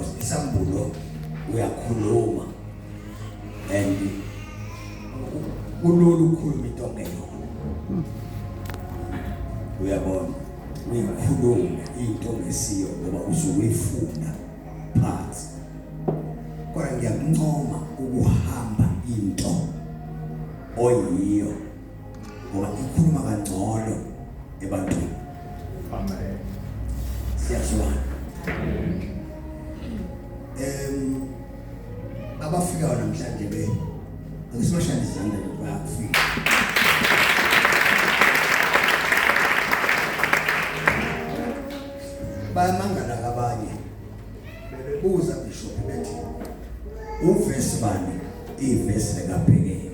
Because isambulo uyakhuluma and kulula ukukhuluma into ongeyona. Uyabona, uyikhulume into ongesiyo ngoba usuke uyifunda phansi. Kodwa ngiyakuncoma ukuhamba into oyiyo ngoba ikhuluma kangcono ebantwini. Amen. Siyazwana. Abafikayo namhlanje be angisibashaya izandla nje bayafika. Bayamangala abanye bebebuza bishop bethi uvesi bani ivesi likaBhekeni.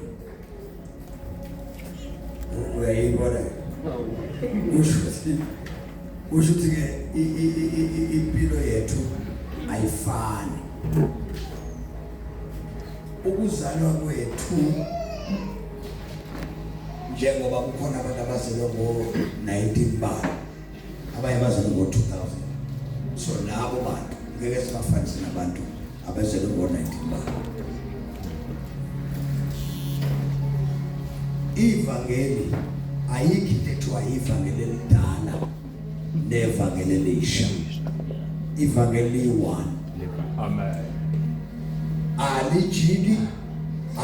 Uyayibona kusho ukuthi ke impilo yethu ayifani. Ukuzalwa kwethu njengoba kukhona abantu abazelwe ngo-19 bani, abanye bazelwe ngo-2000, so labo bantu ngeke sibafanise nabantu abazelwe ngo-19 bani. Ivangeli ayikho into ekuthiwa ivangeli elidala nevangeli elisha. Ivangeli liyi-one. Amen. Alijiki,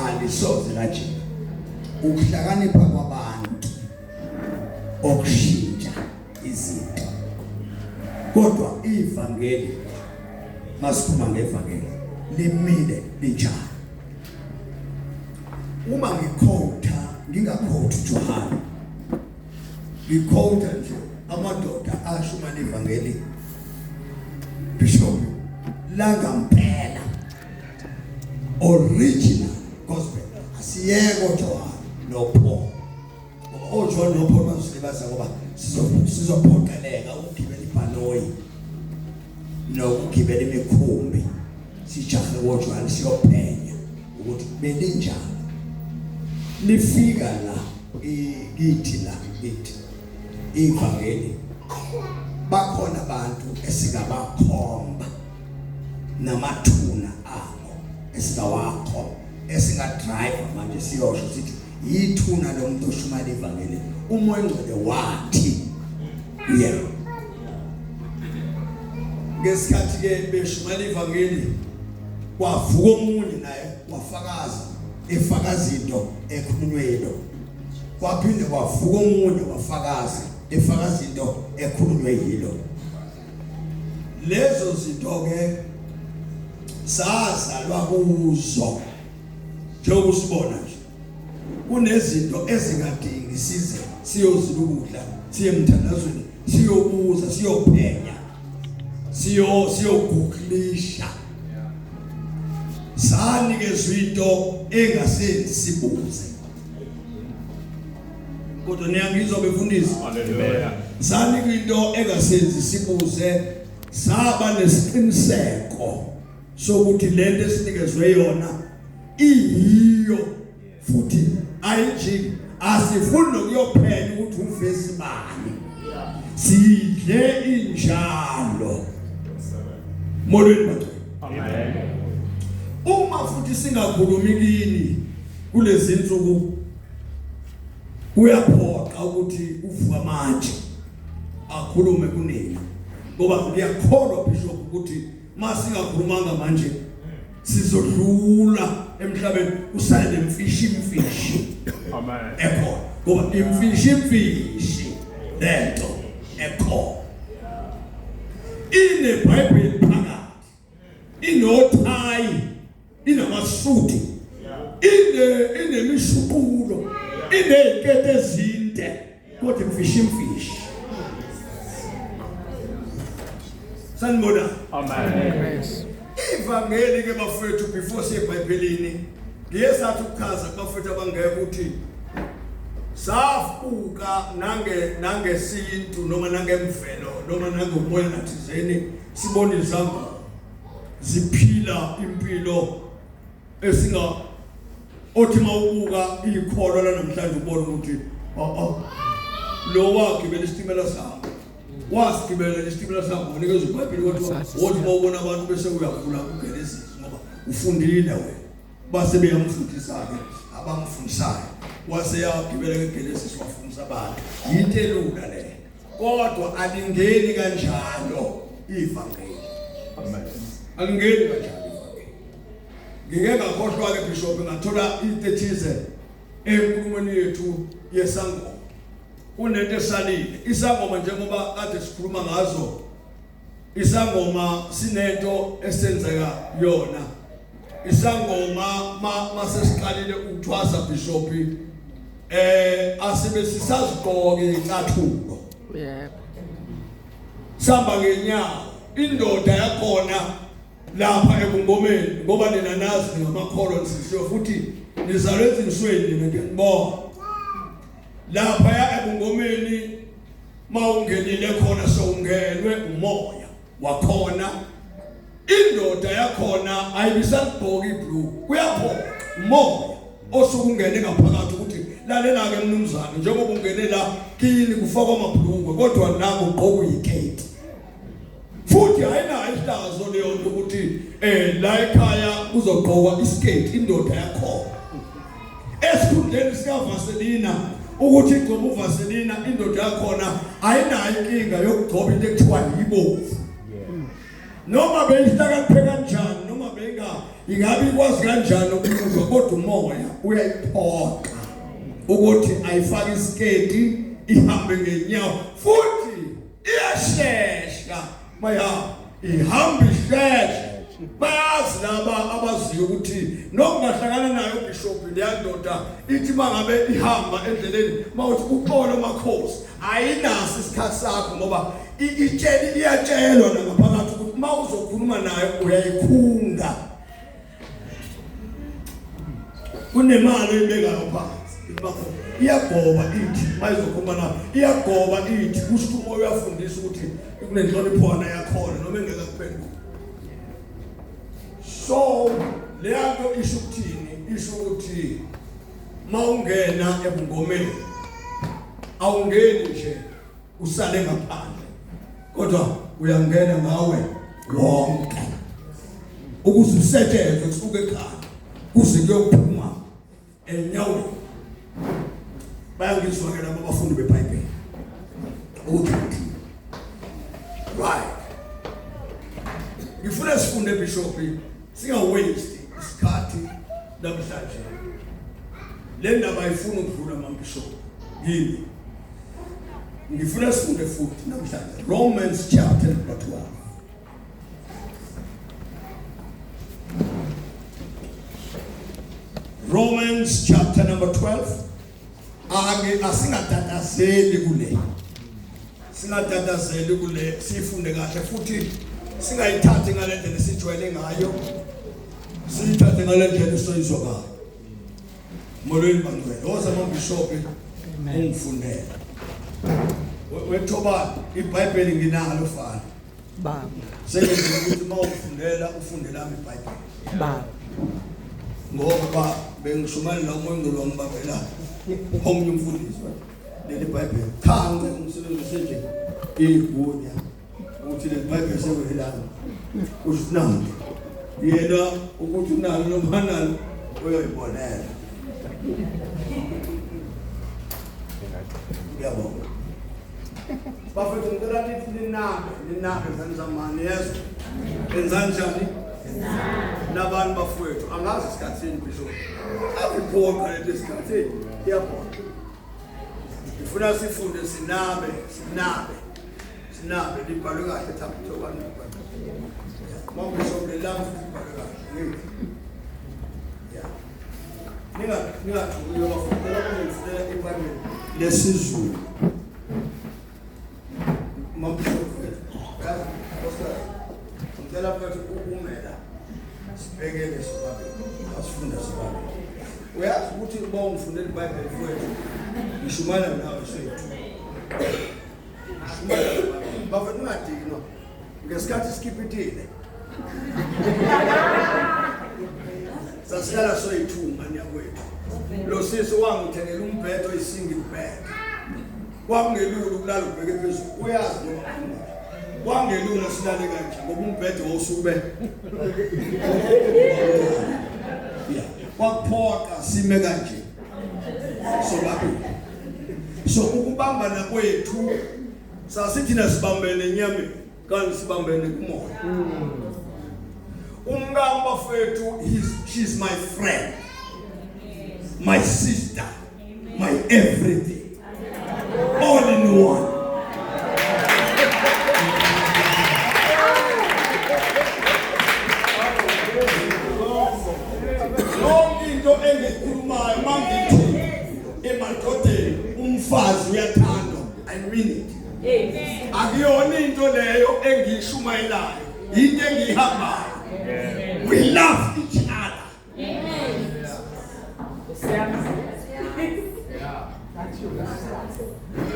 alisoze lajika. Ukuhlakanipha kwabantu okushintsha izinto, kodwa ivangeli, masikhuluma ngevangeli, limile linjalo. Uma ngikhotha, ngingakhotha uJohane, ngikhotha nje amadoda ashumana ivangeli, Bishop, langampela original gospel. Asiyeko Johane noPaul. OJohn noPaul bazosilibaza ngoba sizophoqeleka ukugibela ibhanoyi nokugibela imikhumbi, sijahe koJohane siyophenya ukuthi belinjani lifika la kithi, la kithi ivangeli. Bakhona abantu esingabakhomba namathuna abo esingawakho, esingadrive manje siyosho sithi yithuna lomuntu oshumayela ivangeli, uMoya oNgcwele wathi yena. Ngesikhathi ke beshumayela ivangeli, kwavuka omunye naye wafakaza, efakaza into ekhulunywe yilo. Kwaphinde kwavuka omunye wafakaza, efakaza into ekhulunywe yilo. Lezo zinto ke sazalwa kuzo, njengoba usibona nje kunezinto ezingadingi size siyozila ukudla, siye emthandazweni, siyobuza, siyophenya, siyoguglisha. Sanikezwa into engasenzi sibuze. Kodwa niyangizwa befundisi? Haleluya. Sanikwa into engasenzi sibuze, saba nesiqiniseko sokuthi lento esinikezwe yona iyiyo futhi ayijiki. Asifuni nokuyophenya ukuthi uvesi bani, sidle injalo. Molweni bacela. Amen. Uma futhi singakhulumi kini kulezi insuku, kuyaphoqa ukuthi uvuka manje akhulume kunina, ngoba ngiyakholwa Bishop ukuthi masingakhulumanga manje sizodlula emhlabeni usale nemfishi imfishi. Amen. Ekhona, ngoba imfishi imfishi lento ekhona ineBhayibheli phakathi, inothayi, inamasudi, inemishuqulo, inezikete ezinde, kodwa imfishi imfishi. Sanibona. Amen. Ivangeli ke bafethu, before siye eBhayibhelini, ngiye sathi ukuchaza kubafethu abangeke ukuthi safuka nangesintu noma nangemvelo noma nangomoya nathizeni, sibone izangoma ziphila impilo esinga othi mawubuka ikholwa la namhlanje ubona ukuthi oh lo wagibela isitimela sami. Wasigibela nje isitimela sihamba wanikeza iBhayibheli kwathiwa wothi uma ubona abantu bese uyavula uGenesis ngoba ufundile wena. Base beyamfundisa-ke abamfundisayo. Wase yagibela ngeGenesis wafundisa abantu. Yinto elula leyo. Kodwa alingeni kanjalo ivangeli. Amen. Alingeni kanjalo ivangeli. Ngike ngakhohlwa-ke Bishop ngathola into ethize enkulumweni yethu yesangoma. Kunento esalile. Isangoma njengoba kade sikhuluma ngazo isangoma sinento esenzeka yona. Isangoma masesiqalile ukuthwasa Bishop asibe sisazigqoke icathulo. Yebo. Samba ngenyawo. Indoda yakhona lapha ebungomeni ngoba nina nazi ningamakholwa nisisiwe futhi nizalwe ezinsweni nina ngiyanibona. Lapha ya ebungomeni mawungenile khona sewungenwe umoya wakhona indoda yakhona ayibisaligqoka iblue kuyaphoqa umoya osuke ungene ngaphakathi ukuthi lalela ke mnumzane njengoba ungene la kini kufakwa amabhlukwe kodwa la kugqokwa uyiketi futhi ayinayo ihlazo leyo nto ukuthi la ekhaya kuzogqokwa isiketi indoda yakhona esikhundleni sikaVaselina ukuthi igcobe uVaselina indoda yakhona ayinayo inkinga yokugcoba into ekuthiwa yibomvu noma beyihlakaniphe kanjani noma benga ingabe ikwazi kanjani ukuzwa kodwa umoya uyayiphoqa ukuthi ayifake isiketi ihambe ngenyawo futhi iyashesha maya ihamba ishesha bayazi laba abaziyo ukuthi nokungahlangana nayo ubishop leya ndoda ithi mangabe ihamba endleleni mawuthi uxolo makhosi ayinaso isikhathi sakho ngoba itsheli iyatshelwa nangaphakathi ukuthi uma uzokhuluma nayo uyayikhunga kunemali oyibekayo phansi iyagoba ithi mayizokhuluma nayo iyagoba ithi kusho ukuthi umoya uyafundisa ukuthi kunenhloniphwana yakhona noma engeke akuphendule so leya nto isho ukuthini isho ukuthi mawungena ebungomeni awungeni nje usale ngaphandle kodwa uyangena ngawe wonke ukuze usetshenzwe kusuka ekhanda kuze kuyophuma enyaweni bayangizwa ke labo abafundi beBhayibheli ukuthi right ngifuna sifunde bishop singa waste isikhathi namhlanje le ndaba ayifuni ukudlula mambishop yini ngifuna sifunde futhi namhlanje Romans chapter number 12 Romans chapter number 12 ake asingatatazeli kule singatatazeli kule sifunde kahle futhi singayithathi ngale ndlela esijwayele ngayo siyithathe ngale ndlela esoyizwa ngayo molweni bangcwele woza mambishophi ungifundele wethoba iBhayibheli nginalo fana Baba. Sengenzela ukuthi uma ufundela ufundela ami iBhayibheli. Baba. Ngoba bengishumayela umoya ongcwele wangibambela omunye umfundisi leli Bhayibheli. Cha ngicela umsebenzise nje igunya ukuthi leli Bhayibheli sewelami. Usho nami. Yena ukuthi unalo noma nalo uyoyibonela. Ngiyabonga. Bafethu ngicela nithi ninabe, ninabe ngani yezwa. Enzani njani? Nabantu bafowethu angazi isikhathini bishop. Akuphoqa lento isikhathini iyaphoqa. Ngifuna sifunde sinabe, sinabe. Sinabe libhalwe kahle thapha thobani. Mawubishop lelami libhalwe kahle. Ngithi. Yeah. Ninga ningathuki bafowethu, ngicela ningifundele iBhayibheli lesiZulu. Ngicela mfethu ume la sibhekele sobabili asifunda sobabili uyazi ukuthi uba ungifundela iBhayibheli mfowethu ngishumayela nawe sethu ngishumayela bafethu ungadinwa ngesikhathi sikhipitile sasihlala soyi-two ngane yakwethu lo sisi wangithengela umbhedo oyi-single bed. Kwakungelula ukulala ubheke phezulu, uyazi noma kwangelula silale kanje ngoba umbhede wawusube. Yeah, kwakuphoqa sime kanje sobabili. So ukubambana kwethu sasithina sibambene enyameni kanti sibambene kumoya. Umkami bafethu, she's my friend, my sister, my everything, all in one. Yonke into engikhulumayo mangithi emadodeni umfazi uyathandwa, I mean it. Akuyona into leyo engiyishumayelayo, into engiyihambayo. We love each other.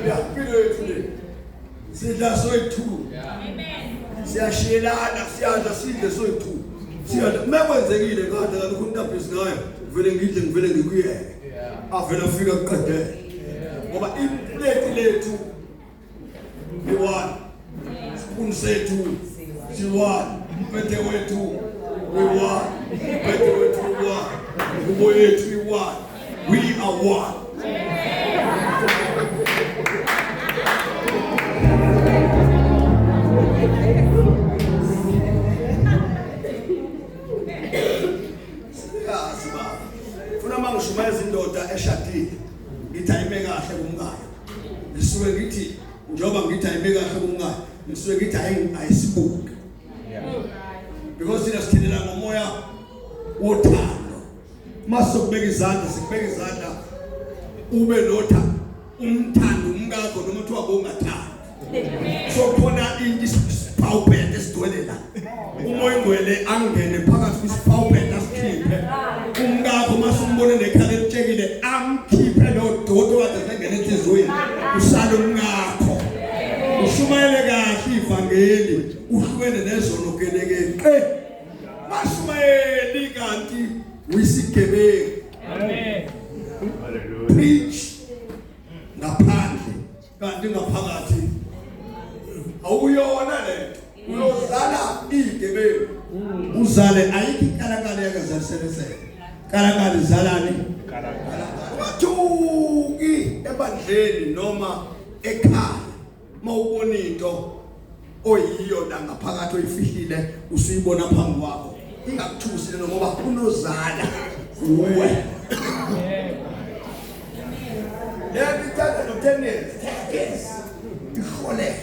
Ya, impilo yethu le sidla soyi-two, siyashiyelana, siyadla, sidle soyi-two, siyadla. Uma kwenzekile kade kalokhu umuntu abhizi ngayo, ngivele ngidle, ngivele ngikuyeke, avele afike akuqedele, ngoba ipleti lethu i-one, isipuni sethu si-one, umbhede wethu i-one, umbhede wethu i-one, ingubo yethu i-one. We are one. Siyazi baba. Funa mangishumayeza indoda eshadile, ngithi ayime kahle kumkayo. Ngisuke ngithi njengoba ngithi ayime kahle kumkayo, ngisuke ngithi ayisibuke. Because thina sithelela ngomoya wothando. Masokubeka izandla, sikubeka izandla ube nothando, umthando umkakho noma kuthiwa bongathandi. So khona into isipawupete esigcwele la. Umoya ingcwele angene phakathi kwisipawupete asikhiphe. Umkakho masumbone nekhala elitshekile amkhiphe lo doti okade sengene enhliziyweni. Usale umkakho. Ushumayele kahle ivangeli, uhlukene nezono gelekeqe. Mashumayeli kanti uyisigebengu. Amen. Hallelujah. Preach ngaphandle kanti ngaphakathi awuyona lento. Uyozala igebengu, uzale ayikho ikalakala yakazaliselesele kalakala izalani ungathuki ebandleni noma ekhaya mawubona into oyiyo la ngaphakathi oyifihlile usuyibona phambi kwakho, ingakuthusi lento ngoba unozala uwe. Lento ithatha no 10 years, 10 years iholele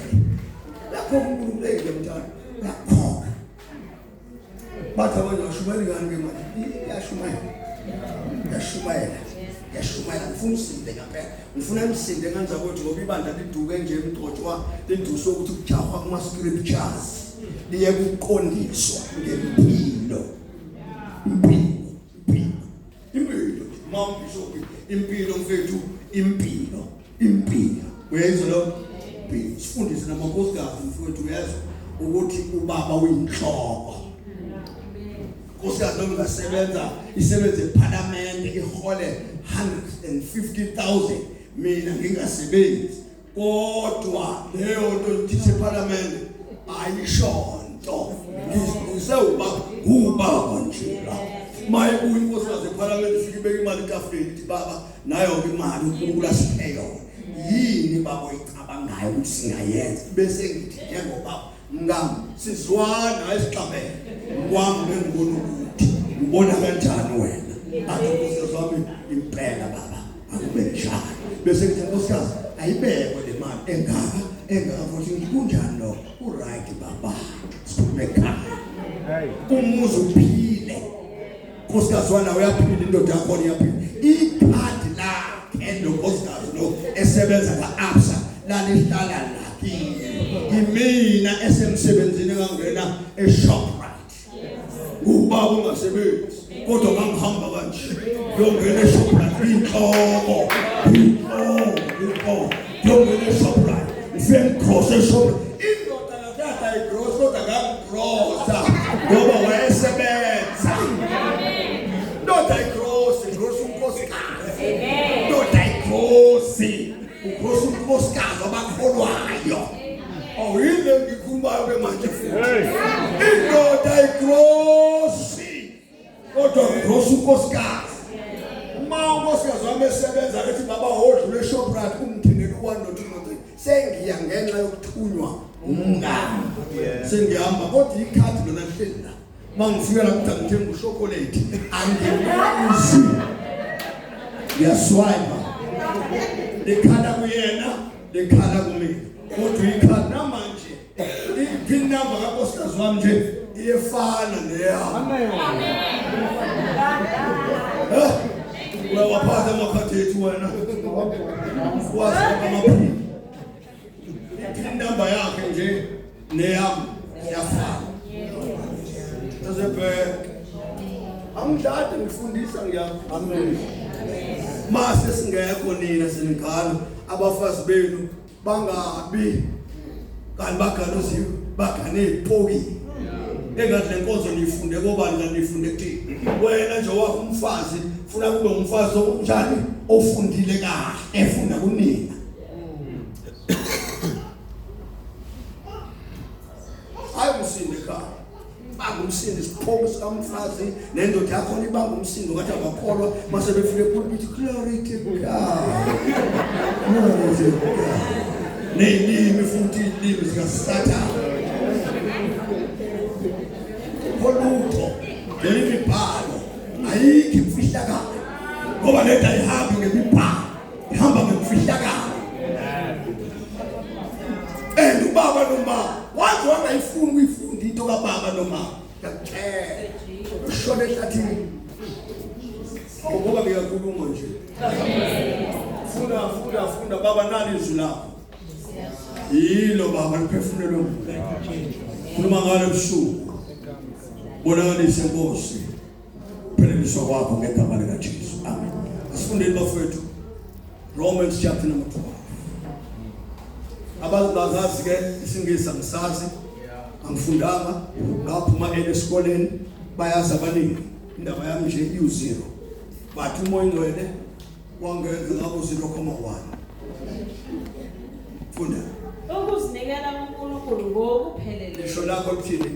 lapho uNkulunkulu eyile mntana uyakhokha. Bathi abanye washumayela ngani ke manje? Iyashumayela, yashumayela, yashumayela. Ngifuna usinde ngempela, ngifuna emsinde nganza kwethu ngoba ibandla liduke nje emgcotshwa liduswe ukuthi kujahwa kuma scriptures, liye kuqondiswa ngempilo, impilo, impilo, impilo. Mama bishop, impilo mfethu, impilo, impilo. Uyayizwa lo impilo? Sifundise namakhosikazi mfethu, uyezwa ukuthi ubaba uyinhloko. Nkosikazi noma ingasebenza isebenze eParliament ihole 150,000, mina ngingasebenzi, kodwa leyo nto ngithe eParliament ayishonto, ngisewuba ngubaba nje la. Mayibuya inkosikazi eParliament ifike ibeka imali etafuleni, ithi baba nayo ke imali uNkulunkulu asiphe yona, yini baba oyicabangayo ukuthi singayenza? Bese ngithi njengobaba mngami sizwana ayisixabene kwami, bengibona ukuthi ubona kanjani wena. Athi unkosikazi wami impela baba akube njalo. Bese ngithi nkosikazi ayibekwe le mali engaka engaka, futhi ngithi kunjani lokho? Uright baba, sikhulume ekhaya. Umuzi uphile, nkosikazi wana uyaphila, indoda yakho iyaphila. Ikhadi lakhe lo nkosikazi lo esebenza ka-Absa lalihlala la kimi, imina esemsebenzini ngangena eShoprite, ubaba ungasebenzi kodwa ngangihamba kanje ngiyongena eShoprite, inhloko, inhloko, inhloko, ngiyongena eShoprite, ngifike ngigrosa eShoprite. Indoda katata ayigrosa kodwa ngangigrosa ngoba wayesebenza. Indoda ayigrosi, igrosa unkosikazi. Indoda ayigrosi, ugrosa unkosikazi. Kodwa ngigrosa unkosikazi. Uma unkosikazi wami esebenza ethi baba wodlule eShoprite ungithengele u-1 no-2 no-3 sengiya ngenxa yokuthunywa umngani. Sengihamba kodwa ikhadi lona lihleli la. Uma ngifika la kuthi angithenga ushokolate angibuzi. Ngiyaswipe. Likhala kuyena, likhala kumina. Kodwa ikhadi namanje i-pin number kankosikazi wami nje iyefana neyami. Amen. Eh? Uyawaphatha amakhadi ethu wena. Wazi amaphini. I-pin number yakhe nje neyami iyafana. Ezebheke. Angidlade ngifundisa ngiyafundisa. Mase singekho nina seningane abafazi benu bangabi kanti bagane uziwe bagane izipoki engathi le nkonzo niyifunde kobani kanti niyifunde kuthini wena nje wakho umfazi funa kube umfazi onjani ofundile kahle efunda kunina hayi umsindo ekhaya banga umsindo isiphoku sikamfazi nendoda yakhona ibanga umsindo ngathi abakholwa mase befike epulpit glory to God, glory to God. Neyilimi futhi ilimi zikaSathane kolutho lemibhalo ayikho imfihlakalo ngoba lento ayihambi ngemibhalo, ihamba ngemfihlakalo. And ubaba noma waze wangayifuni ukuyifunda into kababa noma ngiyakutshela ushone ehlathini ngoba ngiyakhuluma nje. Funda, funda, funda baba, nali izwi lakho yilo baba liphefumulelwe nguwe, khuluma ngalo ebusuku, bonakalise Nkosi pheleliswa kwakho ngegama likaJesu, amen. Asifundeni bafowethu Romans chapter number 12. Abazi bazazi ke isingisi, angisazi, angifundanga, ngaphuma esikoleni, bayazi abaningi indaba yami nje iwu-zero, but uMoya Ingcwele wangenza ngabo 0,1. Funda. Ukuzinikela kuNkulunkulu ngokupheleleyo. Lisho lakho lithini?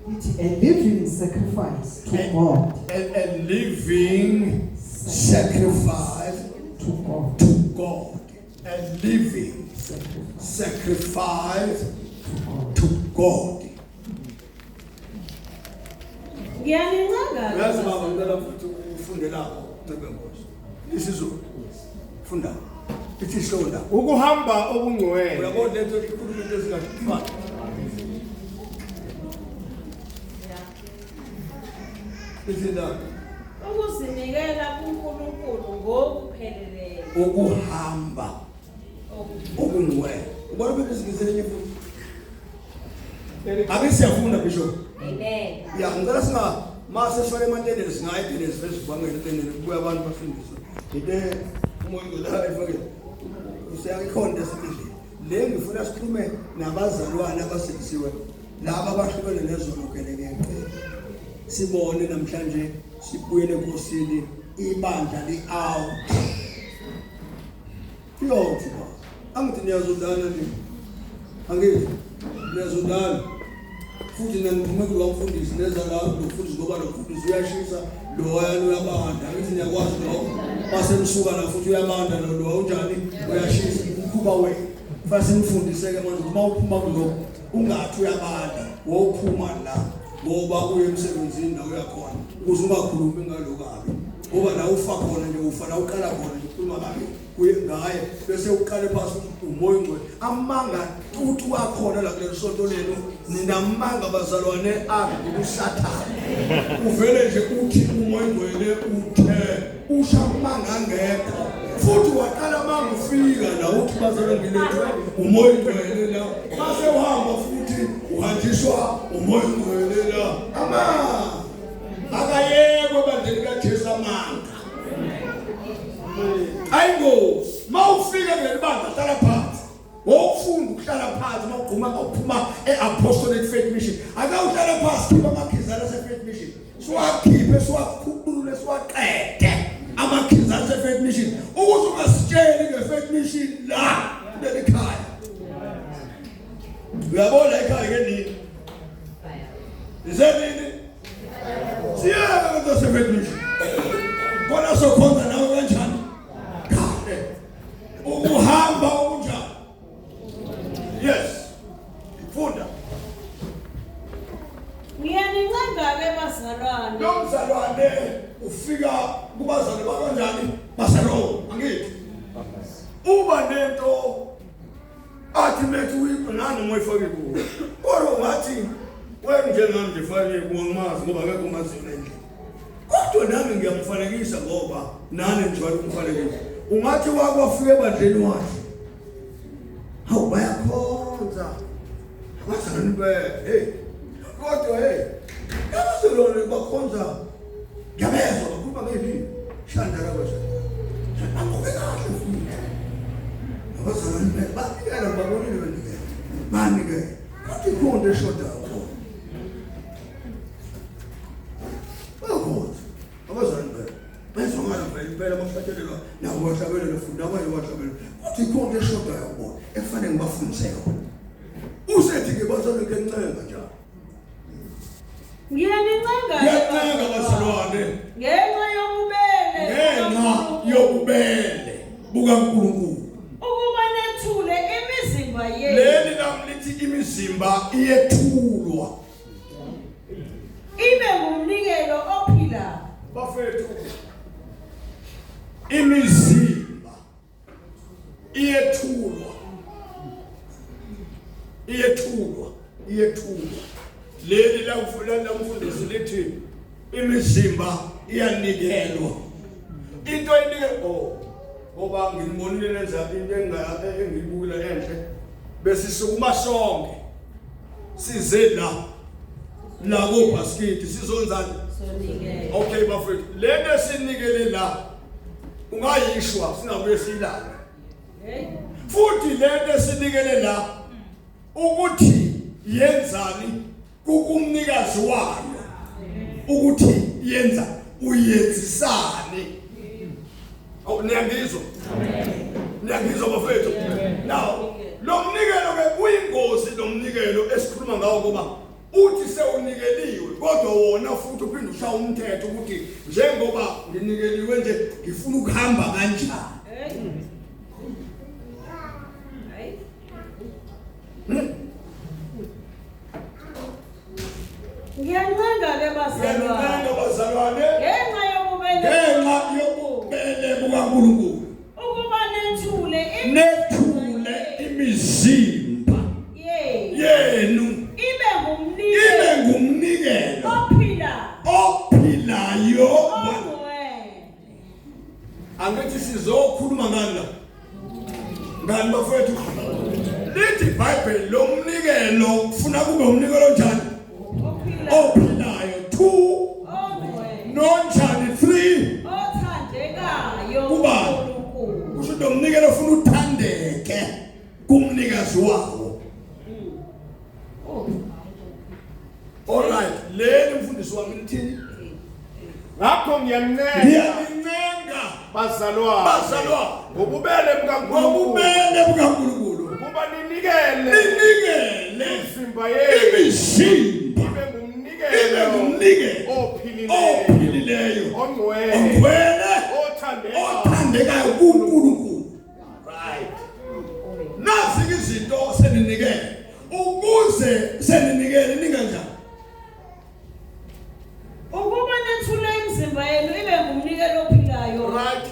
Lithi a living sacrifice to God. A living sacrifice to God. To God. A living sacrifice to God. Ngiyanincenga. Uyazi baba, ngicela futhi ufunde lapho ncebe Nkosi. IsiZulu. Funda. Ithi hlonda. Ukuhamba okungcwele. Uyabona lento ikhuluma into ezingafani. Ithi la Ukuzinikela kuNkulunkulu ngokupheleleyo. Ukuhamba okungcwele. Ubona ukuthi isingisi enye futhi. Ake siyafunda Bishop. Amen. Ya, ngicela singa mase sifake emantendeni singayi etendeni sivele etendeni kubuya abantu bafundiswe. Ngide umoya ngcwele efake. Useyakhonda esitendeni. Le ngifuna sikhulume nabazalwane abasindisiwe laba abahlukene nezono gelekeqe. Sibone namhlanje sibuyele eNkosini, ibandla li-out. Iyothi ba. Angithi niyazondana ni. Angithi niyazondana. Futhi naniphume kulo mfundisi neza la lo mfundisi ngoba lo mfundisi uyashisa, lo wayana uyabanda. Angithi niyakwazi lokho. Mase nisuka la futhi uyabanda lo lo unjani uyashisa umkhuba wenu. Kufanele sinifundise ke manje uma uphuma kulokho ungathi uyabanda, wophuma la ngoba uye emsebenzini la uyakhona ukuze ungakhulumi ngalokabi. Ngoba la ufa khona nje ufa la uqala khona nje ukhuluma kabi kuye ngaye bese uqale phansi uMoya Ingcwele amanga tutu wakhona la kuleli sonto lenu ninamanga bazalwane akusathane uvele nje uthi uMoya Ingcwele uthe usha amanga angekho futhi waqala manga ufika la uthi bazalwane ngilethwe uMoya Ingcwele la mase uhamba futhi uhanjiswa uMoya Ingcwele la amanga akayekwe ebandleni kaJesu amanga. Ayingozi mawufika kuleli bandla hlala phansi, wofunda ukuhlala phansi mawugquma mawuphuma e-Apostolic Faith Mission, ake uhlale phansi, khipha amakhizana ase-Faith Mission, siwakhiphe siwakhulule siwaqede amakhizana ase-Faith Mission ukuze ungasitsheli nge-Faith Mission la kuleli khaya. Uyabona ekhaya ke nini isenini siyeke kodwa se-Faith bafethu nje kona sokhonza nawe kanjani kahle ukuhamba okunjani yes funda. Ngiyanincenga-ke bazalwane. Lo mzalwane ufika kubazali bakanjani baseRoma angithi uba nento athi methi uyinani ngoyifake kuwo kodwa ungathi wena njengami nje fake kuwo ngimazi ngoba akekho ongaziyo lendlela kodwa nami ngiyamfanekisa ngoba nani nijwayele ukumfanekisa ungathi wake wafika ebandleni wathi hawu bayakhonza abazalwane be hey kodwa hey abazalwane bakhonza ngiyabezwa bakhuluma ngelimi shandala kwasha bagqoke kahle futhi abazalwane be banikela babonile benikela banikela kodwa ikhona into eshodayo khona bakhonza abazalwane be bezwakala vele impela bahlatshelelwa nabo bahlabelela futhi nabanye bahlabelela kodwa ikhona into eshodayo kubona ekufanele ngibafundise yona usethi-ke bazalwane kuyancenga njalo. Ngiyanincenga Ngiyancenga bazalwane ngenxa yobubele ngenxa yobubele bukaNkulunkulu ukuba nethule imizimba yenu leli lami lithi imizimba iyethulwa ibe ngumnikelo ophilayo. Bafethu imizimba iyethulwa iyethulwa iyethulwa leli lamfundisi lithi imizimba iyanikelwa into enike oh ngoba nginibonile nenza into engiyibukile enhle besisukuma sonke size la la kobhasikidi sizonzani okay bafethu lento esinikele la ungayishwa singabuye siyilale futhi lento esinikele la ukuthi yenzani kukumnikazi wayo ukuthi yenza uyenzisani awu niyangizwa niyangizwa bafethu now lo mnikelo ke uyingozi lo mnikelo esikhuluma ngawo ngoba uthi sewunikeliwe kodwa wona futhi uphinde ushaya umthetho ukuthi njengoba nginikeliwe nje ngifuna ukuhamba kanjani. Ngiyancenga ke bazalwane. Ngiyancenga bazalwane. Ngenxa yobubele ngenxa yobubele bukaNkulunkulu. Ukuba nethule nethule imizimba yenu ibe ngumnikelo ibe ngumnikelo ophila ophilayo angithi sizokhuluma ngani la ngani bafowethu lithi iBhayibheli lo mnikelo kufuna kube umnikelo onjani ophilayo 2 nonjani 3 othandekayo kubani kusho ukuthi lo mnikelo ufuna uthandeke kumnikazi wawo all right leli mfundisi wami lithini Ngakho ngiyanincenga ngiyanincenga bazalwane bazalwane ngobubele bukaNkulunkulu ngobubele bukaNkulunkulu ukuba ninikele ninikele imizimba yenu imizimba ibe ngumnikelo ibe ngumnikelo ophilileyo ophilileyo ongcwele ongcwele othandekayo othandekayo kuNkulunkulu right nazi izinto seninikele ukuze seninikele ninganjani Ukuba nethule imizimba yenu ibe ngumnikelo ophilayo right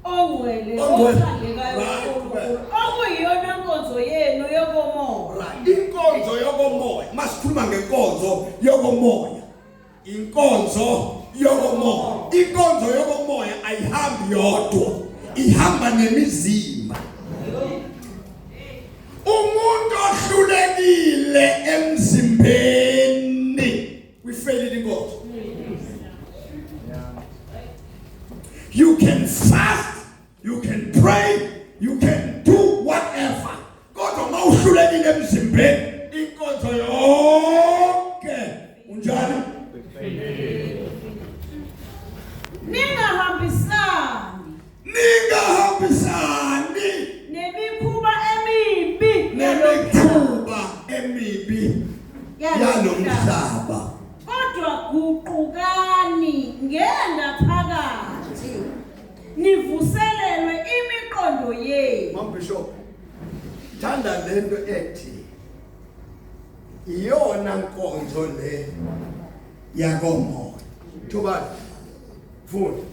ongcwele Ongcwele. othandekayo Right. kuNkulunkulu okuyiyona nkonzo yenu yokomoya. Right. Inkonzo yokomoya. Masikhuluma ngenkonzo yokomoya. Inkonzo yokomoya. Inkonzo yokomoya ayihambi yodwa. Ihamba nemizimba. Umuntu ohlulekile emzimbeni uyifelile inkonzo. You can fast, you can pray, you can do whatever. Kodwa uma uhlulekile emzimbeni, inkonzo yonke unjani? Ningahambisani Ningahambisani nemikhuba emibi nemikhuba emibi yalo mhlaba. Kodwa guqukani Ngengaphakathi nivuselelwe imiqondo yenu. Mam Bishop, thanda lento ethi iyona nkonzo le yakomoya. Thuba funda.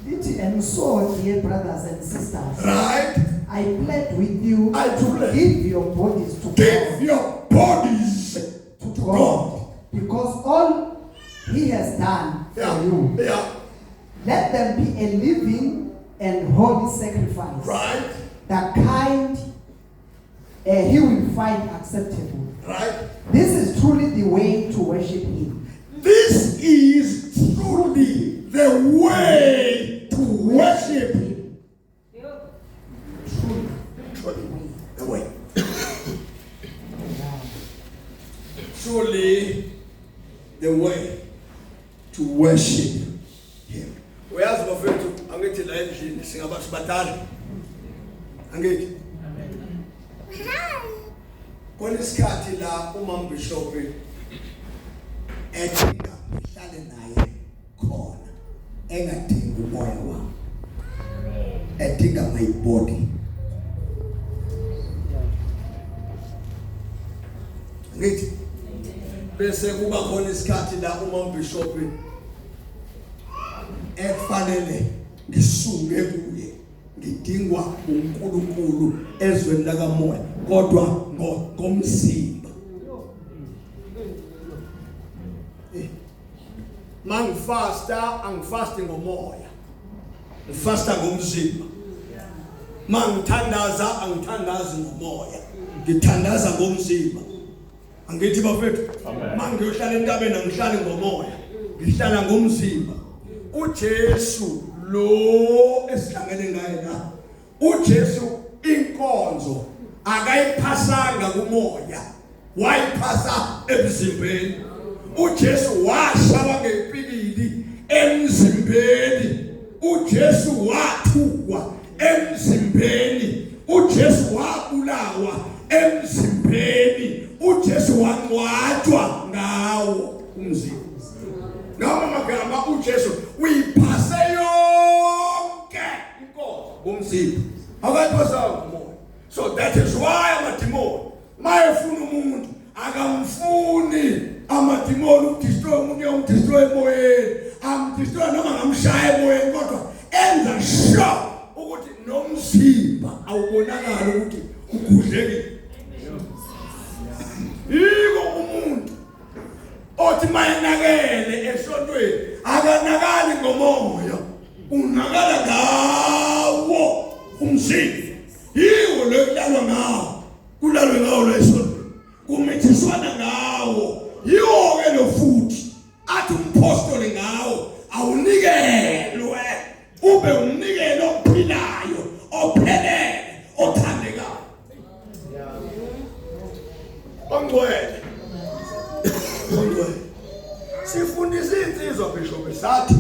Lithi, and so, dear brothers and sisters, Right? I plead with you I to plead. give your bodies to Give God, your bodies to to God, God. because all He has done for Yeah. you. Yeah. Let them be a living and holy sacrifice, Right? the kind He will find acceptable. Right? This is truly the way to worship Him. This is truly the way to worship Him. Truly. Truly the way. Truly the way to worship him. Uyazi bafethu angithi la endlini singabantu badala. Angithi. Kona isikhathi la umam bishop edinga ngihlale naye khona engadingi umoya wami. Edinga my body. Ngithi bese kuba khona isikhathi la uma umbishop ekufanele ngisuke kuye ngidingwa uNkulunkulu ezweni lakamoya kodwa ngomzimba. Mangifasta angifasti ngomoya, ngifasta ngomzimba. Mangithandaza angithandazi ngomoya, ngithandaza ngomzimba. Angithi bafethu, mangiyohlala entabeni angihlali ngomoya, ngihlala ngomzimba. uJesu lo esihlangene ngaye la, uJesu inkonzo akayiphasanga kumoya, wayiphasa emzimbeni. uJesu washawa ngepikili emzimbeni, uJesu wathukwa emzimbeni, uJesu wabulawa emzimbeni, uJesu wangcwatshwa ngawo umzimba. Ngama magama uJesu uyiphase yonke inkonzo ngomzimba, akayiphasanga ngomoya. So that is why amadimoni mayefuna umuntu akamfuni amadimoni ukudestroy umuntu, uyamdestroy emoyeni, amdestroy noma ngamshaya emoyeni, kodwa enza sure ukuthi nomzimba awubonakali ukuthi ugudlekile. Yiko umuntu othi mayenakele esontweni akanakali ngomoya, unakala ngawo umzimba. Yiwo lo kulalwa ngawo, kulalwe ngawo lo esontweni, kumithiswana ngawo. Yiwo ke lo futhi athi umpostoli ngawo awunikelwe ube umnikelo ophilayo, ophelele, othandekayo, ongcwele, ongcwele. Sifundisa insizwa bishop sathi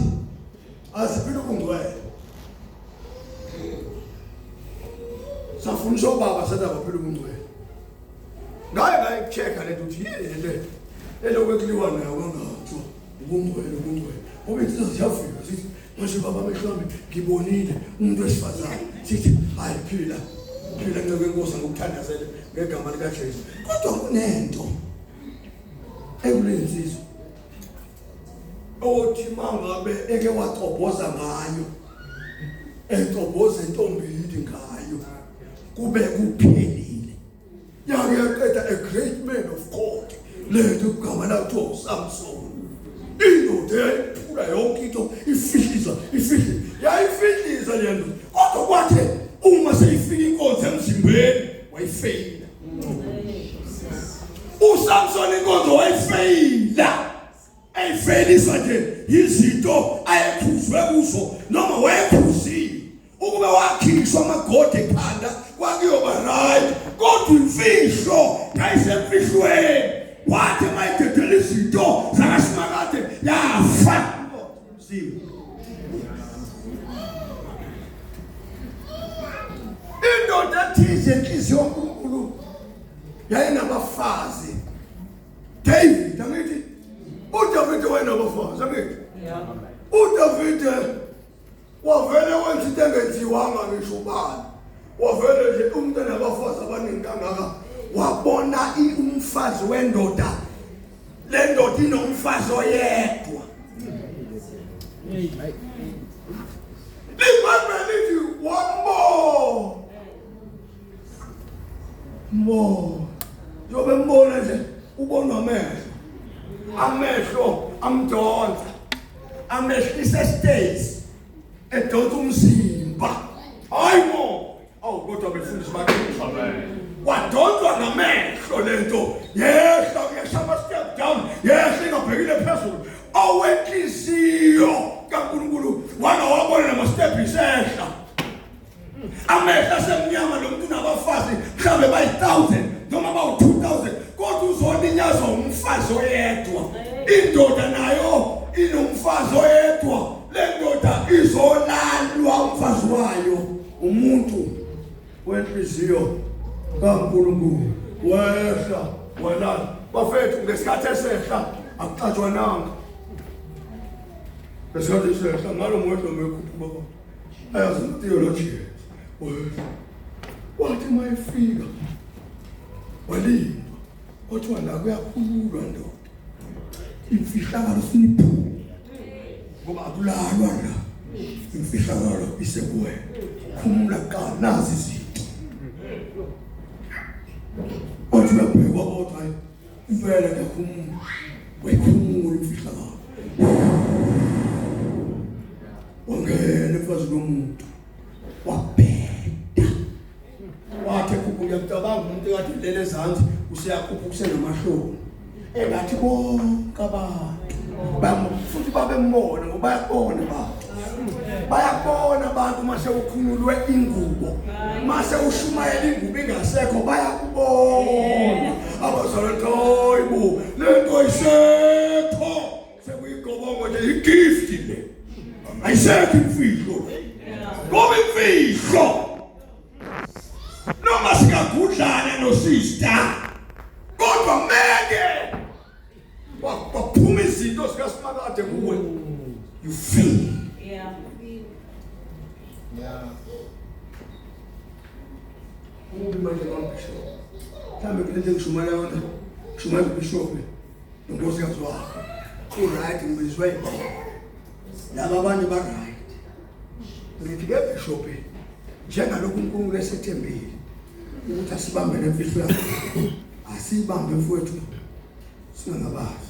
asiphile ubungcwele, safundisa obaba sathi abaphile ubungcwele. Ngaye ngayichecka lento ukuthi yini lento elokhu ekuliwa nayo kangaka, ubungcwele, ubungcwele. Ngoba insizwa ziyafika zithi manje baba amehlo ami ngibonile umuntu wesifazane, sithi hayi phila phila nceku yenkosi ngokuthandazela ngegama likaJesu. Kodwa kunento ekulensizwa othi mangabe eke wacobhoza ngayo, ecobhoza entombini ngayo, kube kuphelile. Yake yaqeda a great man of God, lento igama lakhe uSamson, indoda yayiphula yonke into, ifihliza ifihliza, yayifihliza le nto. Kodwa kwathi uma seyifika inkonzo emzimbeni wayifeyila uSamson, inkonzo wayifeyila, eyifeliswa nje izinto ayekhuzwe kuzo noma wayekhuzile. Ukube wakhishwa amagodi ekhanda kwakuyoba right, kodwa imfihlo yayisemfihlweni. Wathi mayidedela izinto zakaSimakade yafa umzimba. Indoda ethize enhliziyo kaNkulunkulu yayinabafazi, David, angithi uDavide wayenabafazi angithi uDavide wavele wenza into engenziwanga ngisho ubani wavele nje umuntu enabafazi abaningi kangaka wabona umfazi wendoda le ndoda inomfazi oyedwa libhayibheli lithi wambona mbona njengoba embona nje ubonwa amehlo amehlo amdonsa amehlisa esitezi edonsa umzimba hayi bo awu kodwa befundisi bakhe wadonswa ngamehlo lento yehla yehla ama step down yehla ingabhekile phezulu owenhliziyo kaNkulunkulu wangawabona nama step isehla amehlo asemnyama lo muntu unabafazi mhlawumbe bayi-1000 noma bawu-2000 kodwa uzolinyazwa umfazi oyedwa indoda nayo inomfazi oyedwa le ndoda izolalwa umfazi wayo umuntu wenhliziyo kaNkulunkulu wehla walala bafethu ngesikhathi esehla akuxatshwananga ngesikhathi esehla ngalo mwehlo mekhuphuka ayazi theology wehla wathi uma efika walindwa kwathiwa la kuyakhululwa ndoda imfihlakalo funa iphume ngoba akulalwa la imfihlakalo isekuwena khumula kuqala nazi izinto wathi uyabhekwa kodwa hayi impela ngiyakhumula wayikhumula imfihlakalo wangena emfazini womuntu wabheda wathi khuphu ngiyacabanga umuntu ekade elele ezansi useyakhupha kusenamahloni engathi bonke abantu futhi babembona ngoba bayakubona abantu bayakubona abantu uma sewukhumulwe ingubo uma sewushumayela ingubo ingasekho bayakubona abazalwane hayi bo le nto ayisekho sekuyigobongo nje igift le ayisekho imfihlo ngoba imfihlo noma singagudlana nosista kodwa meke waphuma izinto zikasimakade kuwe you feel Yeah. Yeah. Kubi manje kwambishop mhlawumbe kule nto engishumayela yona ngishumayela ubishop nonkosikazi wakhe u-right ngibizwe yibona laba abanye ba-right ngithi ke bishop njengalokhu uNkulunkulu esethembile ukuthi asibambe nemfihlo yakhe asibambe mfowethu singangabazi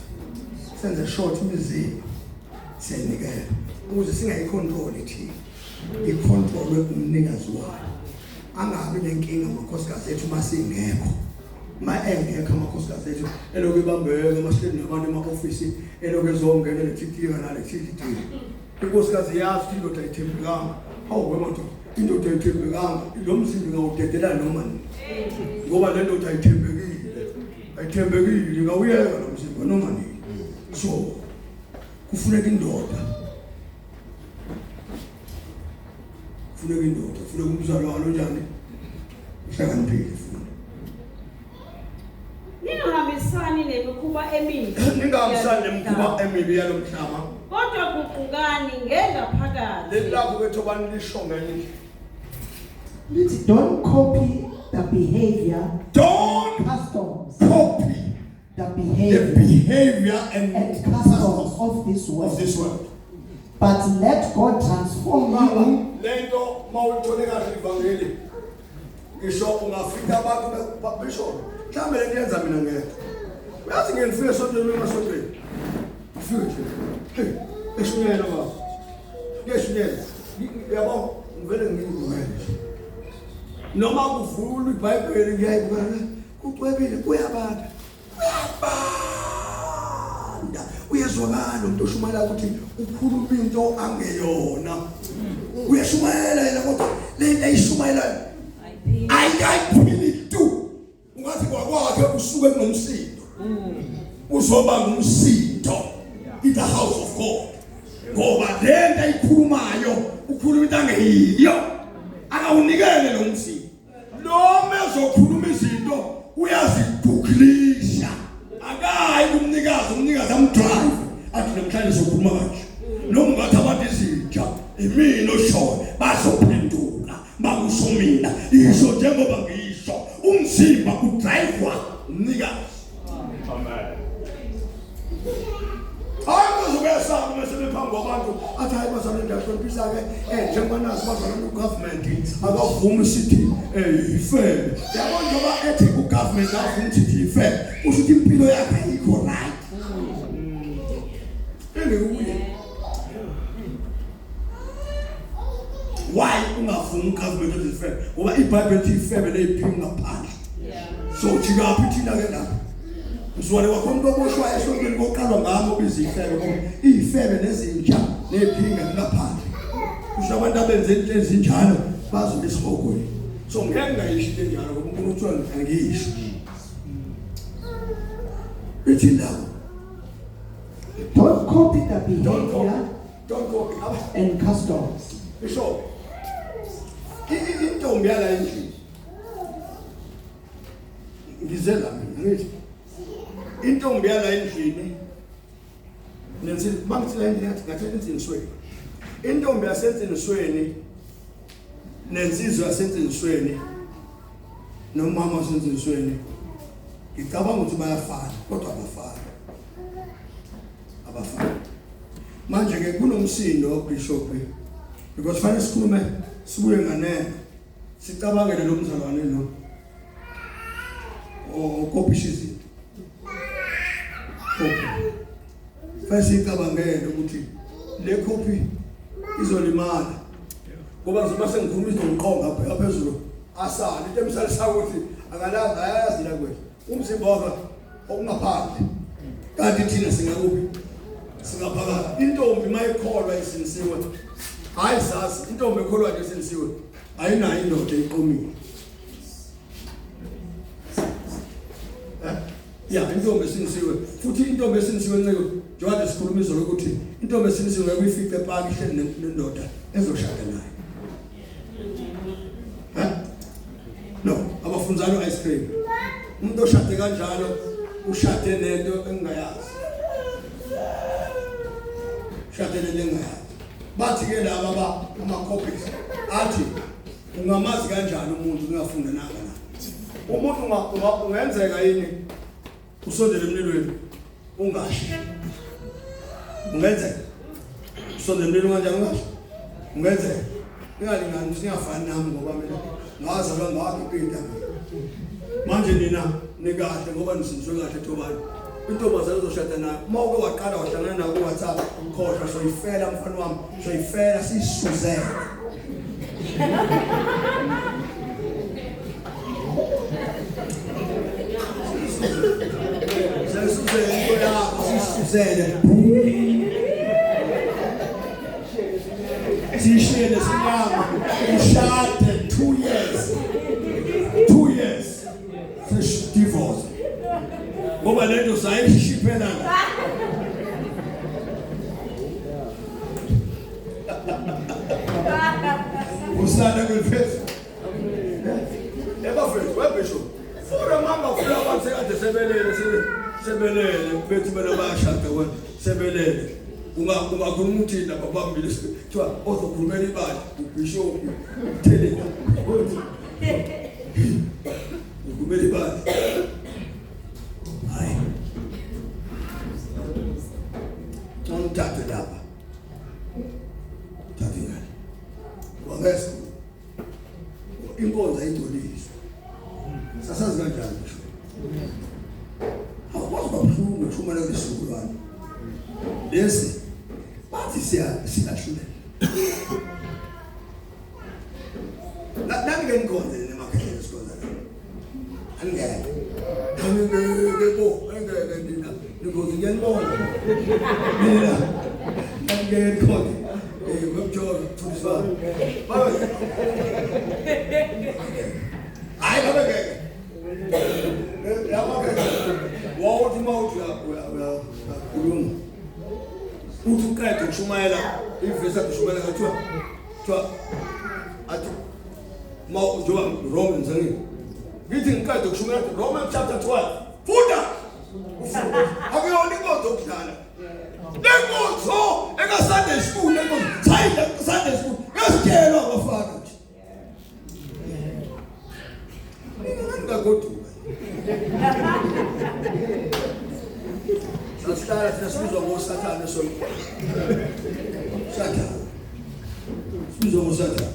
senze short imizimba siyayinikela ukuze singayikhontroli thina ikhontrolwe umnikazi wayo angabi nenkinga amakhosikazi ethu uma singekho ma engekho amakhosikazi ethu elokhu ebambeke masihleli nabantu ema-ofisi elokhu ezongena lethitika nalethititiki inkosikazi yazi ukuthi indoda ayithembekanga hawu wemadoda indoda ayithembekanga lo mzimba ingawudedela noma nini ngoba le ndoda ayithembekile ayithembekile ingawuyeka lo mzimba noma nini so kufuneka indoda kufuneka indoda kufuneka umzalwane onjani uhlakaniphile funda Ningahambisani nemikhuba emibi. Ningahambisani nemikhuba emibi yalo mhlaba. Kodwa guqukani ngengaphakathi. Leli lakho ke Thobani lisho ngenye indlela. Lithi don't copy the behavior Don't customs copy the the behavior behavior and and customs of this of world this world. but let God transform Baba, you lento mawuyithole kahle ivangeli ngisho ungafika abantu besho mhlawumbe lento yenza mina ngedwa uyazi ngeke ngifike esontweni emasontweni ngifike nje hey eshunyela baba ngiyeshunyela yabo ngivele ngiyibukele nje noma kuvulwa ibhayibheli ngiyayibukela kucwebile kuyabanda kuyabanda uyezwakala umuntu oshumayela ukuthi ukhuluma into angeyona uyashumayela yena kodwa le nto ayishumayelayo ayiphili tu ungathi kwakwakhe usuke kunomsindo uzoba ngumsindo in the house of God ngoba le nto ayikhulumayo ukhuluma into angeyiyo akawunikele lo msindo noma ezokhuluma izinto uyazigugulisha akayi kumnikazi umnikazi amdrive manje. Noma ungathi abantu izinja, imina oshoyo bazophenduka makusho mina. Isho njengoba ngisho, umzimba udrivewa umnikazi. Amen. Hayi kuzobesaba uma sebephambi kwabantu athi hayi bazalwane ngiyahloniphisa ke njengoba nazi bazalwane ugovernment akavumi sithi ifebe. Yabo njengoba ethi ugovernment akavumi sithi ifebe, kusho ukuthi impilo yakhe ayikho right. Engikuye. Why ungavumi ugovernment ethi ifebe? Ngoba iBhayibheli lithi ifebe leyiphiwe ngaphandle. So jikaphi thina ke lapha? Mzwane wakho umuntu oboshwayo esontweni koqalwa ngami obiza ifebe ngoba iyifebe nezinja neziphinga ngaphandle. Kusho abantu abenze into ezinjalo bazobe esihogweni. So ngeke ngayisho into enjalo ngoba uNkulunkulu kuthiwa angiyisho. Ithi indaba. Don't copy the Don't copy. behavior Don't copy. and customs. Isho. Intombi yala endlini. Ngize la mina ngithi intombi yala endlini nensi bangithi la endlini ngathi ngathi ensinisweni. Intombi yasensinisweni nensizwa yasensinisweni nomama wasensinisweni ngicabanga ukuthi bayafana kodwa abafani. Abafani. Manje ke kunomsindo bishop because fanele sikhulume sibuye nganeno sicabangele lo mzalwane lo okopisha izinto. Copy. Fanele sicabangele ukuthi le copy izolimala ngoba ngizoba sengikhuluma izongiqonga bheka phezulu asale into emsalisa ukuthi akalazi ayazi la kwethu umzimba wakhe okungaphandle kanti thina singakuphi singaphakathi. Intombi mayikholwa isinisiwe, hayi sazi intombi ekholwa nje isinisiwe ayinayo indoda eqomile. Ya, intombi esinisiwe futhi intombi esinisiwe nciko njengoba sikhuluma izolo ukuthi intombi esinisiwe ngeke uyifice epaki ihleli nendoda ezoshada nayo. No, abafunzana ice cream. Umuntu oshade kanjalo ushade nento engingayazi. Ushade nento engingayazi. Bathi ke laba ba ama copies athi ungamazi kanjani umuntu ungafunda nanga na. Umuntu ungenzeka yini usondele emlilweni ungashi. Ungenzeka. Usondele emlilweni kanjani ungashi? Ungenzeka. Ningalingani singafani nami ngoba mina ngazalwa ngakipita. Manje nina nikahle ngoba nisindiswe kahle thobani. Intombazane uzoshada nayo. Uma uke waqala wahlangana nayo ku WhatsApp, khohlwa soyifela mfana wami, soyifela sisuzele. Sisuzele into yakho, sisuzele. Sishiye nesinyama, ushade 2 years. 2 years. Sesh divorce. Ngoba lento sayishiphela la. Usana kwelifesu. Ebafethu webisho. Funa mama funa abantu sekade sebelele sebelele bethi mina bayashada wena sebelele. Ungakhuluma uthini lapha phambili kuthiwa ozokhulumela ibandla ubishop uthele uthi ukhulumela ibandla. Hayi. Ngithathe lapha. Thathe ngale. Wangesa. Inkonzo ayingcoliswa. Sasazi kanjani ngisho? Awukwazi kwabuhlungu ngisho kulesizukulwane. Lesi bathi siyahlulela. Nami ke nikhonze nemakhehla esikhonza la. Angeke. Angeke bo, angeke nina. Nikhonze ngiyanibona. Mina angeke nikhonze. Webjola thuliswa. Baba. Hayi baba ngeke. Yabo ke. Wawuthi mawuthi uyakhuluma. Uthi uqede ukushumayela ivesi akushumayela kuthiwa kuthiwa athi ma njengoba Romans angithi ngithi ngiqede ukushumayela Romans chapter 12 funda. Akuyona inkonzo okudlala. Lenkonzo Sunday school lenkonzo sayidla Sunday school ngasitshelwa abafana nje mina ngangingagoduka sasihlala thina sibizwa ngosathane sonke sathane sibizwa ngosathane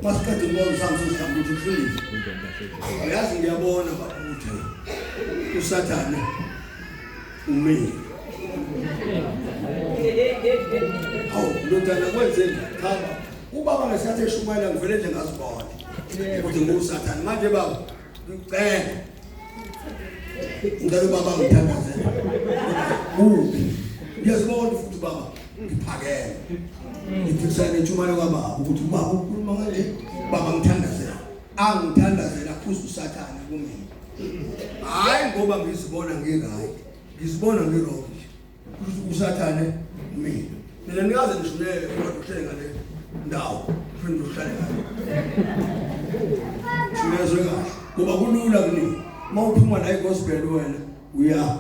masiqede inkonzo sami sesihlamba ukuthi mfundisi uyazi ngiyabona baba ukuthi usathane umile hawu ndodana kwenzeni cha ubaba ngesikhathi eshumayela ngivele nje ngazibona ukuthi ngusathane manje baba ngicela ngicela ubaba ngithandazele kuphi ngiyazibona futhi baba ngiphakele ngiphikisana nentshumayelo kababa ukuthi ubaba ukhuluma kanje baba ngithandazela angithandazela phuza usathane kumina hayi ngoba ngizibona ngi-right ngizibona ngi-wrong nje kusho ukuthi usathane mina mina nikaze ngishunele kodwa uhlele ngale ndawo uphinde uhlale ngale shunezwe kahle ngoba kulula kunini uma uphuma la egospel wena uya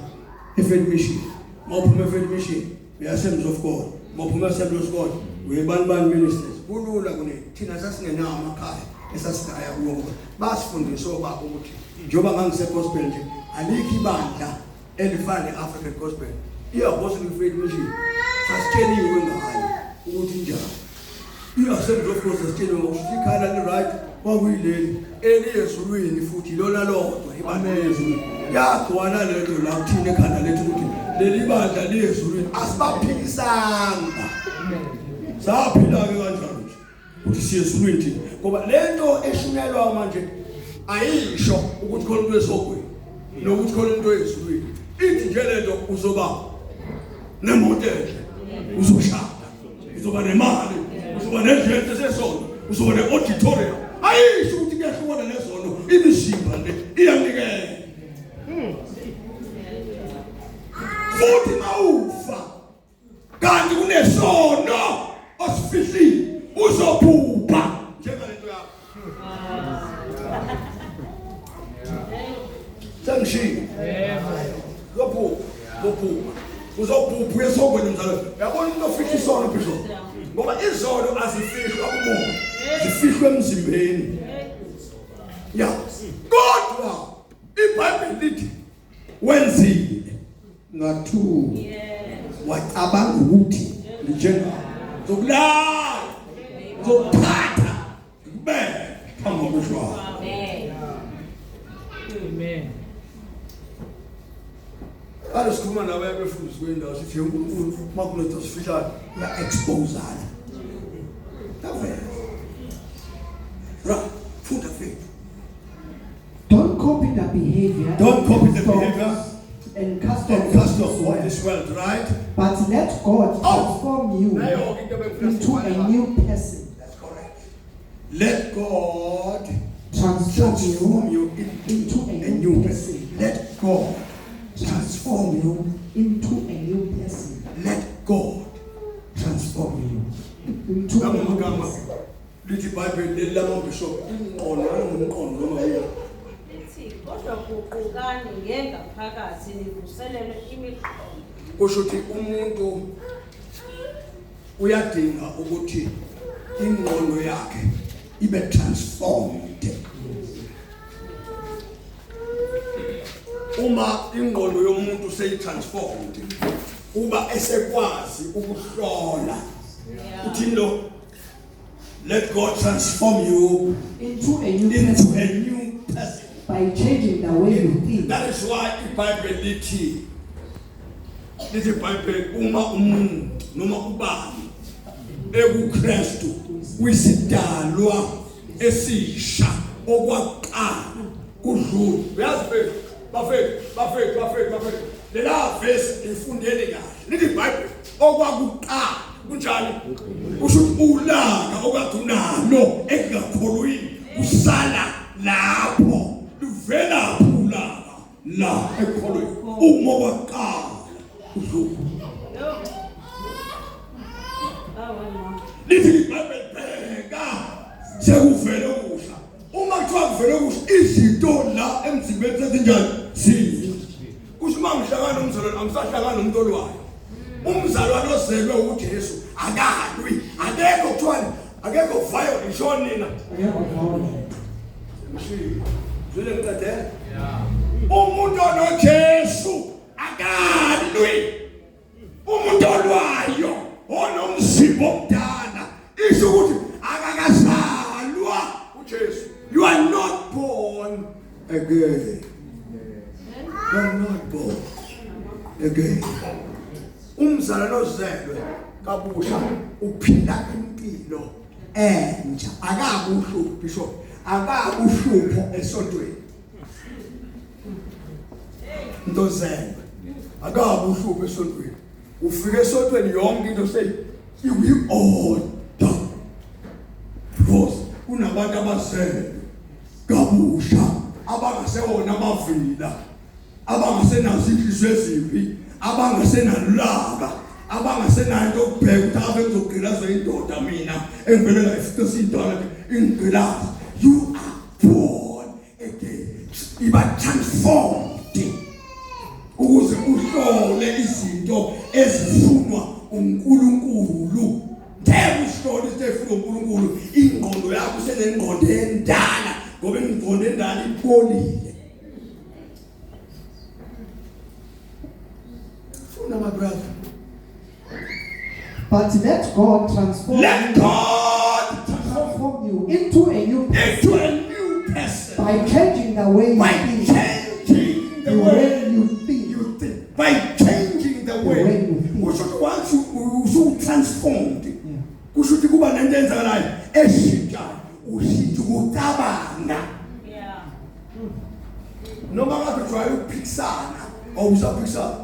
eFaith Mission uma uphuma eFaith Mission uya Assemblies of God uma uphuma eAssemblies of God uye bani bani ministers kulula kunini thina sasingenawo amakhaya esasingaya kuwo ngoba basifundisa obaba ukuthi njengoba ngangise-gospel nje alikho ibandla elifana ne-African Gospel i-Apostolic Faith Mission sasitsheliwe ngayo ukuthi njani i-Assemblies of God sasitsheliwe ngokuthi ikhala li-right kwakuyileli eliyezulwini futhi ilona lodwa ibandla liyezulwini yagcwala lento la kuthina ekhanda lethu ukuthi leli bandla liyezulwini asibaphikisanga saphila-ke kanjalo nje ukuthi siye ezulwini thina ngoba lento eshunyelwa manje ayisho ukuthi khona umuntu esogweni nokuthi khona umuntu oyezulwini ithi nje lento uzoba nemoto enhle uzoshada uzoba nemali uzoba nendlu enhle sesonto uzoba ne-auditorium ayisho ukuthi kuyahlukana nezono imizimba le iyanikela futhi mawufa kanti kunesono osifihlile uzobhubha njengalento yakho sengishilo yebo uzobhubha uzobhubha uyesogweni mzalwane uyabona umuntu ofihla isono bishop ngoba izono azifihlwa kumoya zifihlwa emzimbeni ya kodwa iBhayibheli lithi wenzile ngathuka wacabanga ukuthi njengawo zokulala zokuphatha ngikubeke phambi kwamehlo akho Amen. Kade sikhuluma nawe abefundisi kwendawo sithi uNkulunkulu uma kunento sifihlayo uya-exposana. Yavela. Right, funda mfethu. Don't copy the behavior. Don't copy the behavior and customs and customs of of this world, right? But let God Oh. transform you Nayo into ebengifuna into a sibhale. new person. That's correct. Let God Transform transform you you into a a new new person. person. Let God Transform you into a new person. Let God transform you. Into a Lama new magama person. lithi iBhayibheli leli lamabishop umqondo nangumqondo noma yini. Lithi kodwa guqukani ngengaphakathi nivuselele imiqondo. Kusho ukuthi umuntu uyadinga ukuthi ingqondo yakhe ibe transformed. Uma ingqondo yomuntu seyi-transformed uba esekwazi ukuhlola uthini lo let God transform you Into a new into person a new person. by changing the way you think. That is why iBhayibheli lithi lithi iBhayibheli uma umuntu noma ubani ekuKristu uyisidalwa esisha okwaqala kudlula uyazi mfethu bafethu bafethu bafethu bafethu lela verse ifundeni kahle lithi iBhayibheli okwakuqala kunjani kusho ukuthi ulaka okade unalo ekungakholweni kusala lapho luvela ulaka la ekukholweni uma kwaqala udlula Yo. Awe ma. lithi iBhayibheli bheka sekuvele okusha uma kuthiwa kuvele okusha izinto la emzimbeni sezinjani zintsha kusho uma ngihlangana nomzalwane angisahlangani nomuntu olwayo Umzalwane ozelwe uJesu akalwi, akekho kuthiwa akekho violent ngisho nina. Akekho violent. Mshilo. Zwile ngiqedele? Umuntu onoJesu akalwi. Umuntu olwayo onomzimba omdala isho ukuthi akakazalwa uJesu. You are not born again. You are not born again. Umzalwane ozelwe kabusha uphila impilo entsha. Akakuhluphi bishop, akakuhlupho esontweni. Into zelwe akakuhlupho esontweni. Ufike esontweni yonke into seyi iwi-order. Because kunabantu abazelwe kabusha abangasewona amavila, abangasenazo inhliziyo ezimbi, abangasenalulaka, abangasenayo into yokubheka ukuthi ave ngizogqilazwa indoda mina engivele ngayifica siyintwana nje ingigqilaza. You are born again, iba transformed ukuze uhlole izinto ezifunwa uNkulunkulu. Ngeke uhlole izinto ezifunwa uNkulunkulu ingqondo yakho isenengqondo endala, ngoba ingqondo endala ipholile. Funa my brother. But let God transform Let you, God transform transform you into a new person into a new person by changing the way you by think. changing the The way way you think. you think. By changing the The way. way you think. Kusho ukuthi once you usu transformed, Yeah. kusho ukuthi kuba nento eyenzakalayo eshintshayo, ushintsha ukucabanga. Yeah. Noma ngabe ujwayele ukuphikisana, awusaphikisana.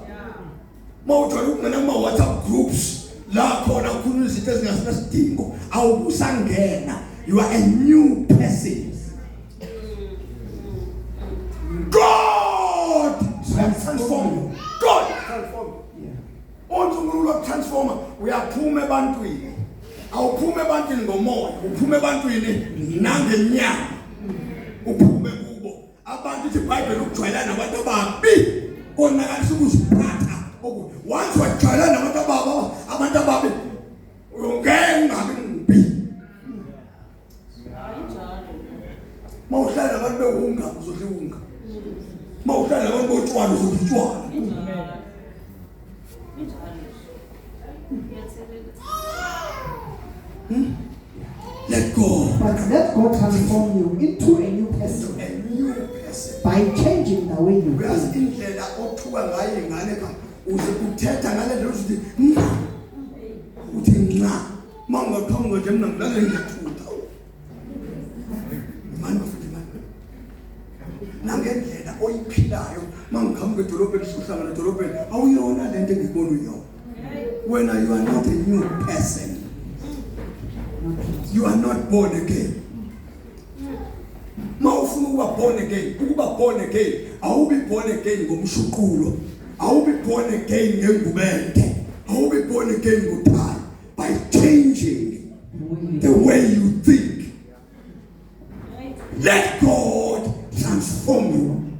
Uma ujwayele ukungena kuma WhatsApp groups la khona kukhulunywa izinto ezingasenasidingo, awubusangena. You are a new person. God transform you. God transform you. Yeah. Once uNkulunkulu wakutransforma, uyaphuma ebantwini. Awuphuma ebantwini ngomoya, uphuma ebantwini nangenyama. Uphume kubo. Abantu ithi iBhayibheli ukujwayelana nabantu ababi konakalisa ukuziphatha. Once wajwayelana nabantu ababi, abantu ababi uyongeke ungabi mbi. Mawuhlala nabantu bewunga uzodla iwunga. Mawuhlala nabantu botshwala uzodla utshwala. Let go. But let God transform you into a new person A new person. by changing the way you Uyazi think. indlela othuka ngayo ingane ka uze uthetha ngale ndlela uthi nca. Uthi nca. Mawungaqhamuka nje mina ngilale ngiyathutha. Mani bafethu mani. Nangendlela oyiphilayo mangiqhamuka edolobheni sihlangana edolobheni awuyona lento engibona uyona. Wena you are not a new person. You are not born again. Mawufuna ukuba born again, ukuba born again, awubi born again ngomshuqulo, awubi born again ngengubende, awubi born again ngothayi, by changing The way you the way you think. Let God transform you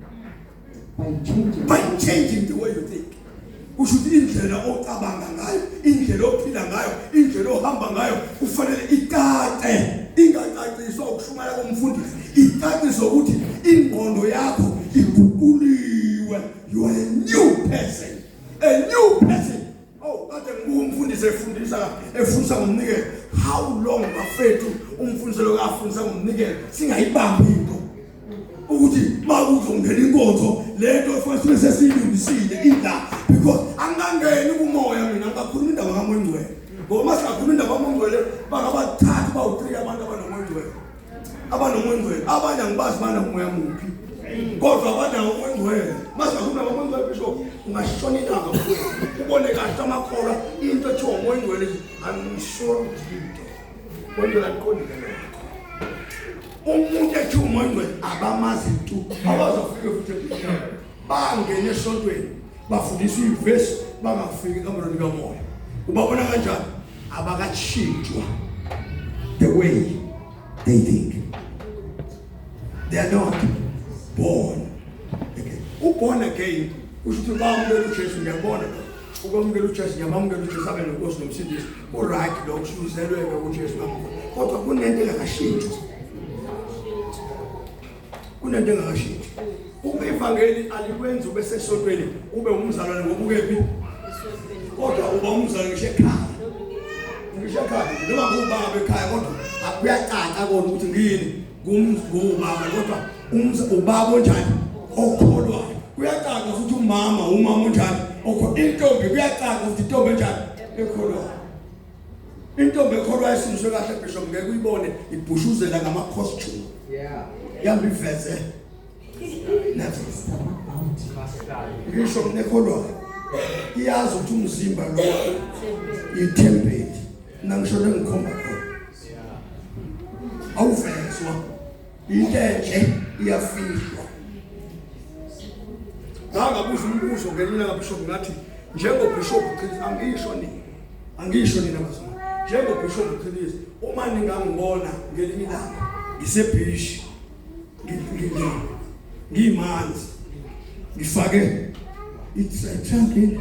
by changing by changing the way you think. Kusho ukuthi indlela ocabanga ngayo, indlela ophila ngayo, indlela ohamba ngayo kufanele icace, ingacaciswa ukushumayela komfundisi, icaciswe ukuthi ingqondo yakho iguquliwe. You are a new person, a new person. Oh, kade ngibuka umfundisi efundisa ngomnikelo. How long bafethu umfundisi lo kafundisa ngomnikelo singayibambi into ukuthi makuzongena inkonzo lento fanele sibe sesiyilungisile ila, because angangeni kumoya mina ngibakhuluma indaba kaMoya Ongcwele. Ngoba uma singakhuluma indaba kaMoya Ongcwele bangabathathu bawu3 abantu abanomoya ongcwele, abanomoya ongcwele abanye angibazi banomoya muphi, kodwa abanawo uMoya Ongcwele. Uma singakhuluma ngoMoya Ongcwele bishop ungashona ilanga mfowethu, ubone kahle amakholwa into ethiwa uMoya Ongcwele angisho into Moya Ongcwele aqondile lokho. Umuntu ethi uMoya Ongcwele abamazi tu, abazofika futhi ebishop bangene esontweni bafundiswa ivesi bangafiki ekamerweni kamoya. Ubabona kanjani? Abakashintshwa the way they think. They are not born again. Uborn again usho ukuthi bamukela uJesu, ngiyabona lokho. Ukwamukela uJesu, ngiyamamukela uJesu abe nenkosi nomsindisi. Ku-right lokho, usuzelwe-ke kuJesu ngamukela. Kodwa kunento engakashintshi. Kunento engakashintshi. Uma ivangeli alikwenzi ube sesontweni, ube umzalwane ngoba ukephi? Kodwa uba umzalwane ngisho ekhaya. Ngisho ekhaya, noma ngubaba ekhaya kodwa akuyacaca kona ukuthi ngiyini, ngubaba kodwa ubaba onjani okholwayo. Kuyacaca futhi umama, umama onjani okho intombi kuyacaca ukuthi intombi enjani ekholwayo. Intombi ekholwayo isindiswe kahle bishop ngeke uyibone ibhushuzela ngama costume. Yeah. Yambe iveze. Ngisho nekholwayo. Iyazi ukuthi umzimba lo ithempeli. Mina ngisho lengikhomba khona. Awuvezwa. Into enhle iyafihlwa. Ngangabuza umbuzo ngelinye ilanga bishop ngathi njengoBishop Chilisi angisho nini. Angisho nina bazalwane. NjengoBishop Chilisi uma ningangibona ngelinye ilanga ngisebhishi ngimanzi ngifake i-trunk in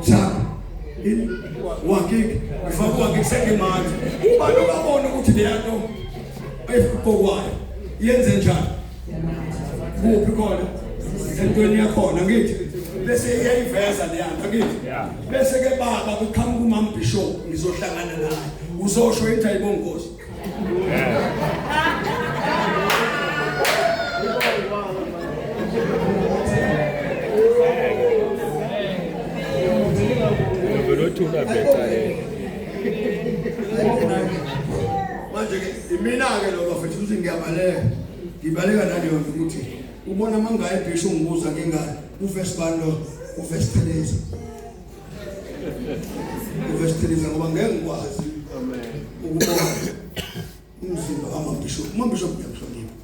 trunk in wakik ngifake wakik sengimanzi abantu babone ukuthi leya nto efukwayo yenze njani kuphi khona entweni yakhona ngithi bese iyayiveza leya nto ngithi bese ke baba kuqhamuka umama bishop ngizohlangana naye uzosho into ayibongozi. Manje ke imina ke lo bafethu ukuthi ngiyabaleka. Ngibaleka naleyo nto ukuthi ubona mangaye ebhisho ungibuza ngingani uverse bani lo uverse 3. Uverse 3 ngoba ngeke ngikwazi ukubona umzimba kamambishop. Umambishop ngiyamhlonipha.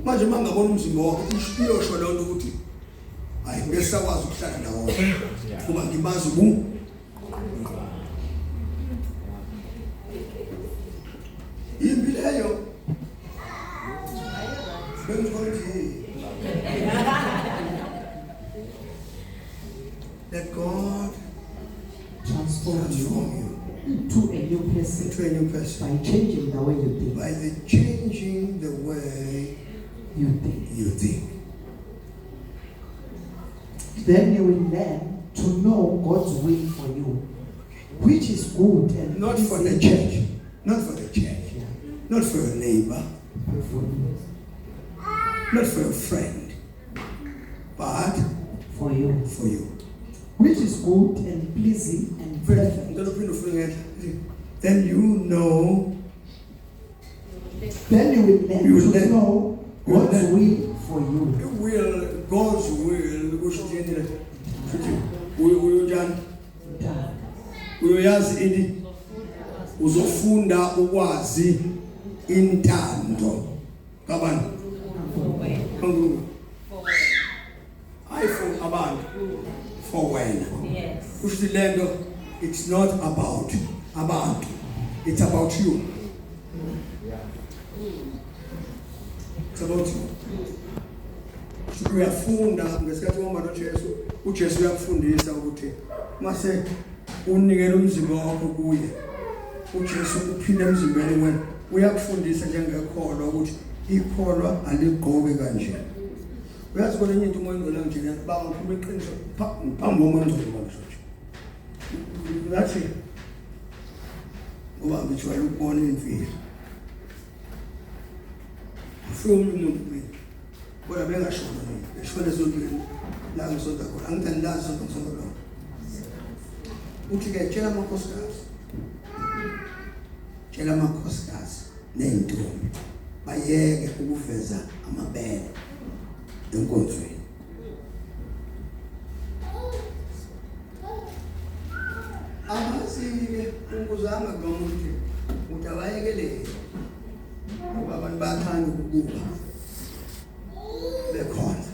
Manje mangabona umzimba wakho iyosho leyo nto ukuthi hayi ngeke sakwazi ukuhlala ndawonye. Kuba ngibazi ubu Impi leyo. Bengikhothi. Let God transform transform you you into a new person into a new person by changing the way you think. by the changing the way You think. you think. Then you will learn to know God's will for you, which is good and Not for the pleasing. church, not for the church, Yeah, not for your neighbor, but for you. not for your friend, but For you. for you. Which is good and pleasing and perfect. Ngicela uphinde ufunde ngenhla. Then you know, Then you will learn You will to learn. know You will God's learn. will for you. you will, God's will, kusho ukuthi yini le? Futhi uyonjani? Done. Uyoyazi ini? Uzofunda ukwazi intando kabani? kaNkulunkulu. Hayi for abantu, for wena. Yes. Kusho ukuthi lento it's not about abantu, it's about you. It's about you. Uyafunda ngesikhathi uhamba noJesu, uJesu uyakufundisa ukuthi mase unikela umzimba wakho kuye, uJesu uphila emzimbeni wena, uyakufundisa njengekholwa ukuthi ikholwa aligqoke kanje. Uyazi khona enye into umoya ongcwele angitshela, baba ngikhuluma iqiniso phambi komoya ongcwele baba ngisho nje. Ngathi ngoba ngijwayele ukubona imfihlo. Ufike omunye umuntu kumina, kodwa bengashona mina, beshona esontweni la ngisonta khona, angithi angilazi isonto ngisonta lona. Uthi ke tshela amakhosikazi, tshela amakhosikazi ney'ntombi bayeke ukuveza amabele enkonzweni. Angazi-ke ungibuzanga kulo muntu ukuthi abayekelele ngoba abantu bayathanda ukubuka bekhonza.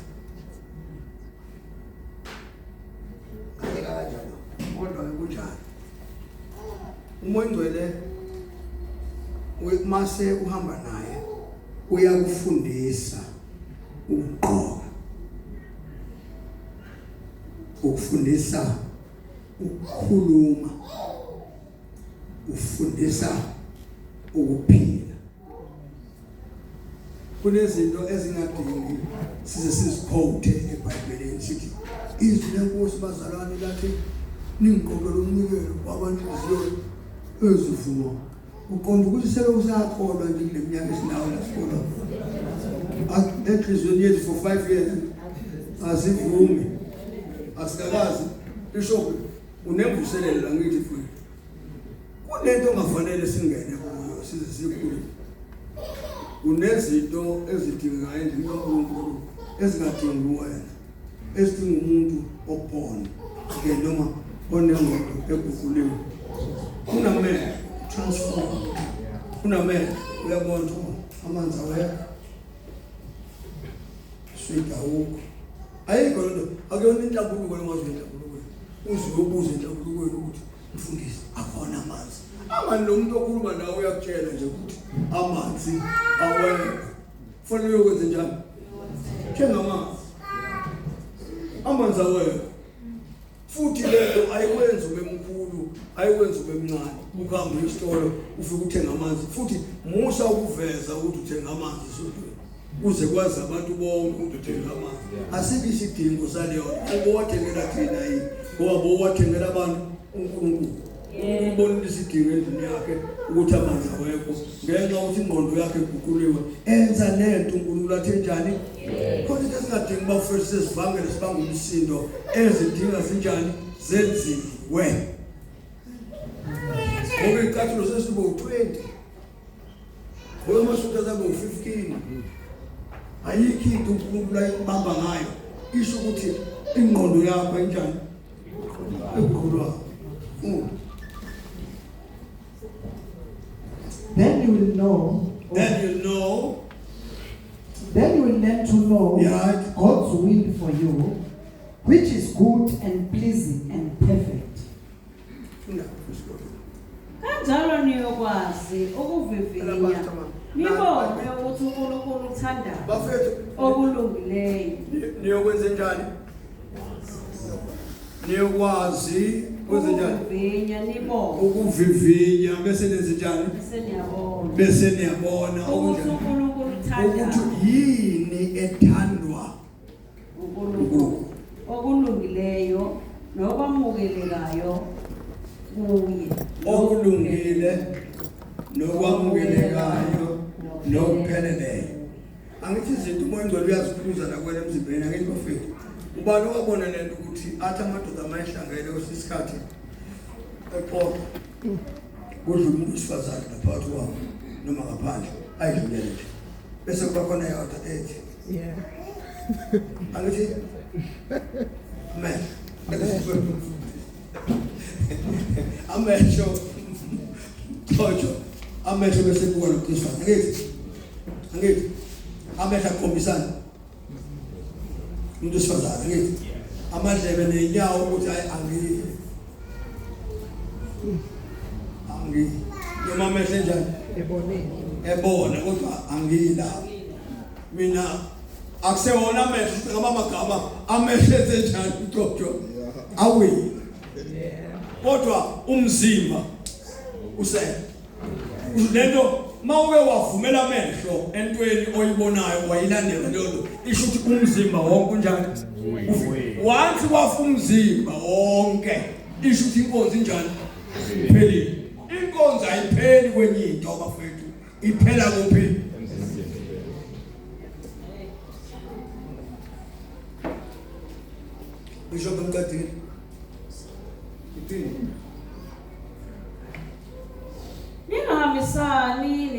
Ngayeka kanjalo kodwa-ke kunjalo. Umoya ongcwele mase uhamba naye uyakufundisa ukugqoka. Ukufundisa ukukhuluma, ufundisa ukuphila. Kunezinto ezingadingi size sizikhothe eBhayibhelini, sithi izwi lenkosi bazalwane lathi ningiqokele umnikelo wabanhliziyo ezivuma. Uqonda ukuthi selokhu sakholwa nje kule minyaka esinawo la sikholwa enhliziyweni yethu for 5 years asivumi, asikakazi. Bishop unemvuselelo la, ngithi futhi kunento ongafanele singene kuyo size sikhule. Kunezinto ezidingekayo endlini kaNkulunkulu ezingadingi wena, ezidinga umuntu obona ke noma onengqondo eguquliwe. Unamehlo, transform. Unamehlo, uyabona ukuthi amanzi awekho, swidi awukho, ayikho lento. Akuyona inhlambuluko noma inhlambuluko, uze uyobuza enhlambulukweni ukuthi mfundisi akhona amanzi angani. Lo muntu okhuluma nawe uyakutshela nje ukuthi amanzi awekho, kufanele uyokwenze njani? Thenga amanzi. Amanzi awekho. Futhi lento ayikwenzi ube mkhulu, ayikwenzi ube mncane. Ukuhamba uye esitolo ufike uthenga amanzi, futhi musa ukuveza ukuthi uthenga amanzi esontweni kuze kwazi abantu bonke ukuthi uthenga amanzi. Asibi isidingo saleyo nto. Owathengela thina yini? Ngoba bowathengela abantu uNkulunkulu ubonile isidingo endlini yakhe ukuthi amanzi awekho, ngenxa yokuthi ingqondo yakhe iguquliwe, enza nento uNkulunkulu athe njani. Khona into esingadingi bafethu sesivangele sibanga umsindo, ezidinga zinjani zenziwe, ngoba icathulo sesibe u-20, ngoba amasutha asabe u-15. Ayikho into uNkulunkulu ayibamba ngayo, isho ukuthi ingqondo yakho injani eguqulwayo. Then you will know, Then you know. Then you will learn to know God's will for you, which is good and pleasing and perfect. Funda, isikole. Kanjalo niyokwazi ukuvivinya nibone ukuthi uNkulunkulu uthanda Bafethu, okulungileyo. Niyokwenza njani? Niyokwazi kwenze njani? Ukuvivinya nibone. Ukuvivinya bese nenze njani? Bese niyabona Bese niyabona ukuthi okunjani? uNkulunkulu uthanda Ukuthi yini ethandwa uNkulunkulu, okulungileyo nokwamukelekayo kuye. Okulungile nokwamukelekayo nokupheleleyo. Angithi izinto umoya ongcwele uyazikhuza nakwena emzimbeni? Angithi bafethu, ubani owabona lento ukuthi athi amadoda mayehlangene kwesinye isikhathi exoxa, kudlula umuntu wesifazane ngaphakathi kwawo noma ngaphandle, ayidlulele nje, bese kuba khona yodwa ethi angithi amen, amehlo xoxo, amehlo bese kuba nokucisana. Angithi amehlo akhombisana umuntu wesifazane, angithi amadlebe nenyawo ukuthi hayi, angi noma amehlo enjani Ebonile. Ebona, kodwa angiyilapho mina, akusewona amehlo ngaba amagama amehlo enze njani uxoxo awile, kodwa umzimba usele lento. Mawuke wavumela amehlo entweni oyibonayo, wayilandela leyo nto, isho ukuthi umzimba wonke unjani? Once wafa umzimba wonke, isho ukuthi inkonzo injani? Iphelile. Inkonzo ayipheli kwenye into bafethu, iphela kuphi? Bishop, ngiqedile. Ithini? Ningahambisani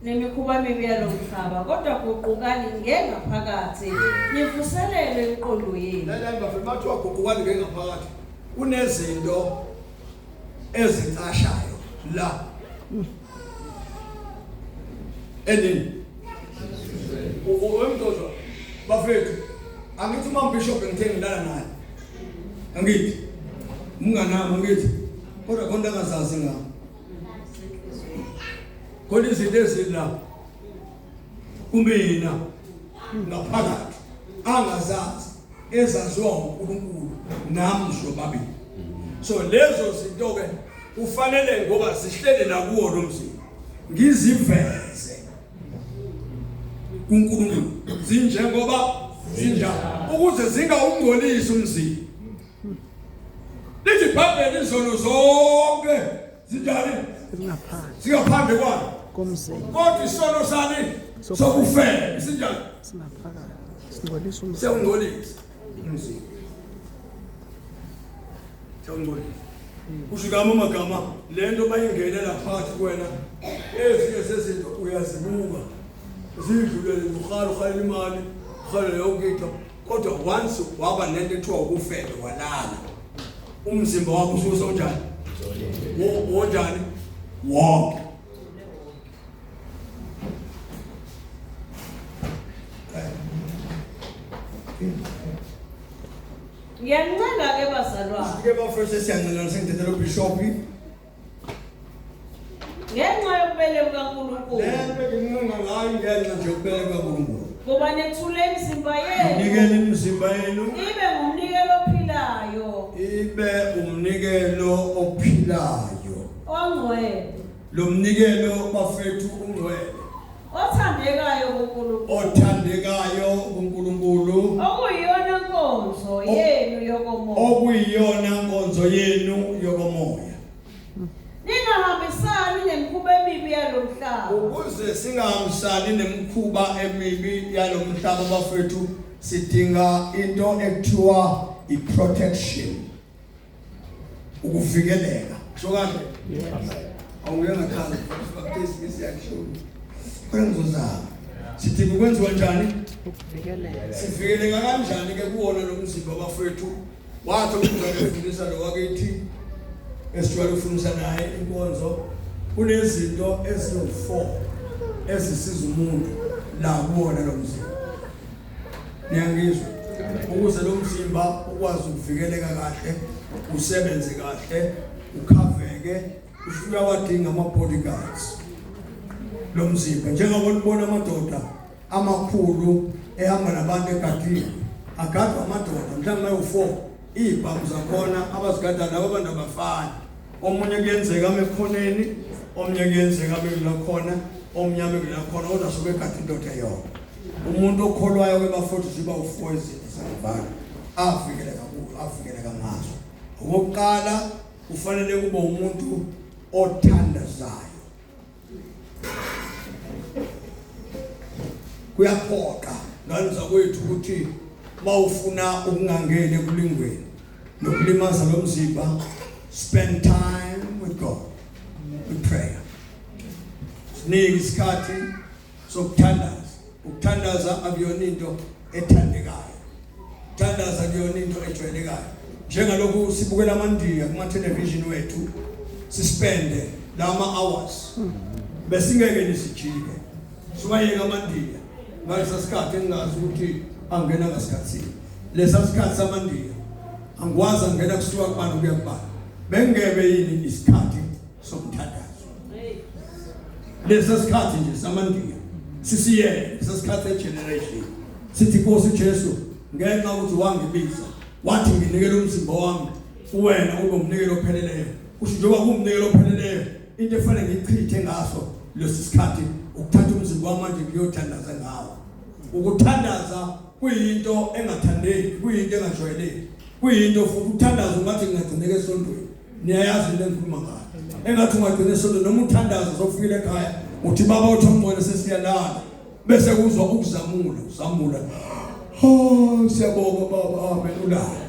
nemikhuba emibi yalo mhlaba, kodwa guqukani ngengaphakathi, nivuselelwe imiqondo yenu. Lalela bafethu, bathiwa guqukani ngengaphakathi. Kunezinto ezicashayo la. Endini. Wemntozwa bafethu, angithi uma bishop ngithe ngilala naye. Angithi umnganami, angithi kodwa khona angazazi ngami. Khona izinto ezila kumina ngaphakathi angazazi. ezaziwa uNkulunkulu nami sobabili. So lezo zinto ke kufanele ngoba zihlele la kuwo lo mzimba ngiziveze kuNkulunkulu zinjengoba zinjalo ukuze zingawungcolisi umzimba. Lithi iBhayibheli izono zonke zinjani? Zingaphandle Zingaphandle kwalo. komzimba. Kodwa isono sani sokufela sinjani? Singaphakathi. Singcolisa umzimba. Siyawungcolisa umzimba. Siyawungcolisa. Kusho ngama amagama lento bayingene lapha phakathi kuwena ezinye zezinto uyazibuka zidlulele uhala uhalela imali uhalela yonke into kodwa once waba nento ethiwa ukufela walala umzimba wakho usuke sewunjani wonjani wonke. Ngiyancenga ke bazalwane. Ke bafethu siyancenga sengithethela ubishop. Ngenxa yobubele bukaNkulunkulu. Lento engincenga ngayo ngenxa nje yobubele bukaNkulunkulu. Ngoba nethule imizimba yenu. Nikele imizimba yenu. Ibe ngumnikelo ophilayo. Ibe umnikelo ophilayo. Ongcwele. Lo mnikelo bafethu ungcwele. Othandekayo kuNkulunkulu. Othandekayo kuNkulunkulu. Okuyiyona nkonzo yenu yokomoya. Okuyiyona nkonzo yenu yokomoya. Ningahambisani nemikhuba emibi yalomhlaba. Ukuze singahambisani nemikhuba emibi yalomhlaba bafethu sidinga into ekuthiwa i-protection. Ukuvikeleka. Kusho kahle? Yes. Awuye ngakhala baptist ngisiyasho. Khona ngizozama. Sidinga ukwenziwa njani? Ukuvikeleka. Sivikeleka kanjani ke kuwona lo mzimba bafethu? Wathi umzali efundisa lo wakithi esijwayele ukufundisa naye inkonzo kunezinto eziwu-4 ezisiza umuntu la kuwona lo mzimba. Niyangizwa? Ukuze lo mzimba ukwazi ukuvikeleka kahle, usebenze kahle, ukhaveke, uyawadinga ama-bodyguards lo mzimba. Njengoba nibona amadoda amakhulu ehamba nabantu egadini, agadwa amadoda mhlawumbe ayi-4, iy'bhamu zakhona abazigada labo abantu abafani. Omunye kuyenzeka ame ekhoneni, omunye kuyenzeka ame kula khona, omunye ame kula khona, kodwa suke egada indoda eyodwa. Umuntu okholwayo ke bafowethu ziba u-4 izinto zakuvala avikeleka kuyo, avikeleka ngazo. Okokuqala kufanele kube umuntu othandazayo. Kuyaphoqa ngane zakwethu ukuthi mawufuna ukungangeni ekulingweni nokulimaza lo mzimba, spend time with God with prayer. Sinike isikhathi sokuthandaza. Ukuthandaza akuyona into ethandekayo. Ukuthandaza akuyona into ejwayelekayo. Njengalokhu sibukela amaNdiya kuma television wethu sispende lama hours besingeke nisijike siwayeka amaNdiya ngalesa sikhathi engingazi ukuthi angena ngasikhathini lesa sikhathi samaNdiya angikwazi angena kusuka kubani kuya kubani bengebe yini isikhathi somthandazo lesa sikhathi nje samaNdiya sisiyeke lesa sikhathi egeneration sithi Nkosi Jesu ngenxa ukuthi wangibiza wathi nginikele umzimba wami kuwena ube umnikelo opheleleyo kusho njengoba kuwumnikelo opheleleyo into efanele ngiyichithe ngaso lesi sikhathi ukuthatha umzimba wami manje ngiyothandaza ngawo. Ukuthandaza kuyinto engathandeki, kuyinto engajwayeleki, kuyinto futhi ukuthandaza ungathi ngingagcineka esontweni. Niyayazi into engikhuluma ngayo. Engathi ungagcina esontweni noma uthandaza sokufikile ekhaya uthi baba uthi ongcwele sesiyalala bese kuzwa ukuzamula uzamula. Oh siyabonga baba amen ulala.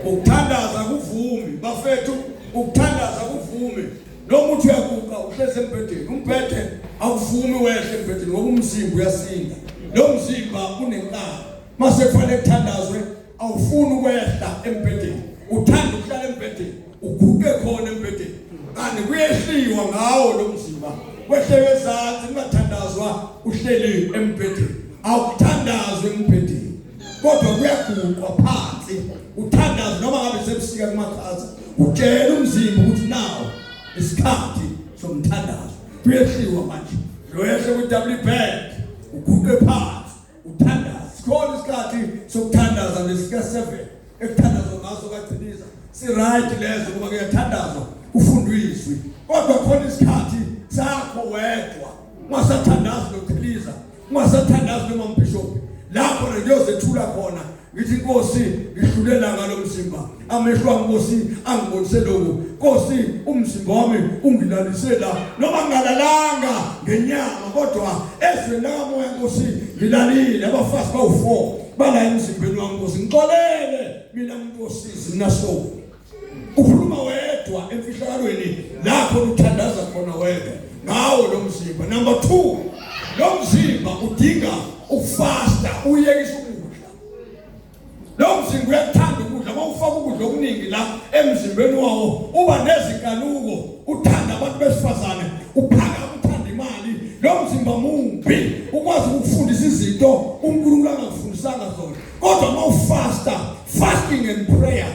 Ukuthandaza kuvumi bafethu, ukuthandaza kuvumi. Noma uthi uyaguqa uhlezi embhedeni, umbhede awuvumi wehle embhedeni ngoba umzimba uyasinda. Lo mzimba unenkani. Mase kufanele kuthandazwe awufuni ukwehla embhedeni, uthanda ukuhlala embhedeni, uguqe khona embhedeni. Kanti kuyehliwa ngawo lo mzimba, wehleke ezansi kungathandazwa uhleli embhedeni. Awuthandazwe embhedeni kodwa kuyaguqwa phansi uthandaze noma ngabe sebusika kumakhaza, utshela umzimba ukuthi nawo isikhathi somthandazo. Kuyehliwa manje, uyehle kwi-double bed uguqe phansi uthandaze. Sikhona isikhathi sokuthandaza. lesika 7 ekuthandazwa ngaso kagciniza si right lezo ngoba kuyathandazwa kufundwa izwi kodwa khona isikhathi sakho wedwa ungasathandazi nochiliza ungasathandazi noma umbishop lapho ngiyozethula khona ngithi inkosi ngihlulela ngalo mzimba amehlo ami Nkosi angibonise lokhu Nkosi umzimba wami ungilalise la noma ngingalalanga ngenyama kodwa ezweni lakamoya Nkosi ngilalile abafazi bawu4 bala emzimbeni wami Nkosi ngixolele mina umuntu osizi mina so ukhuluma wedwa emfihlakalweni lapho uthandaza khona wedwa ngawo lo mzimba. Number 2, lo mzimba udinga ukufasta, uyekisa ukudla. Lo mzimba uyakuthanda ukudla, uma ufaka ukudla okuningi la emzimbeni wawo uba nezinkanuko, uthanda abantu besifazane, uphakama uthanda imali. Lo mzimba mumbi, ukwazi ukufundisa izinto uNkulunkulu angakufundisanga zona. Kodwa uma ufasta, fasting and prayer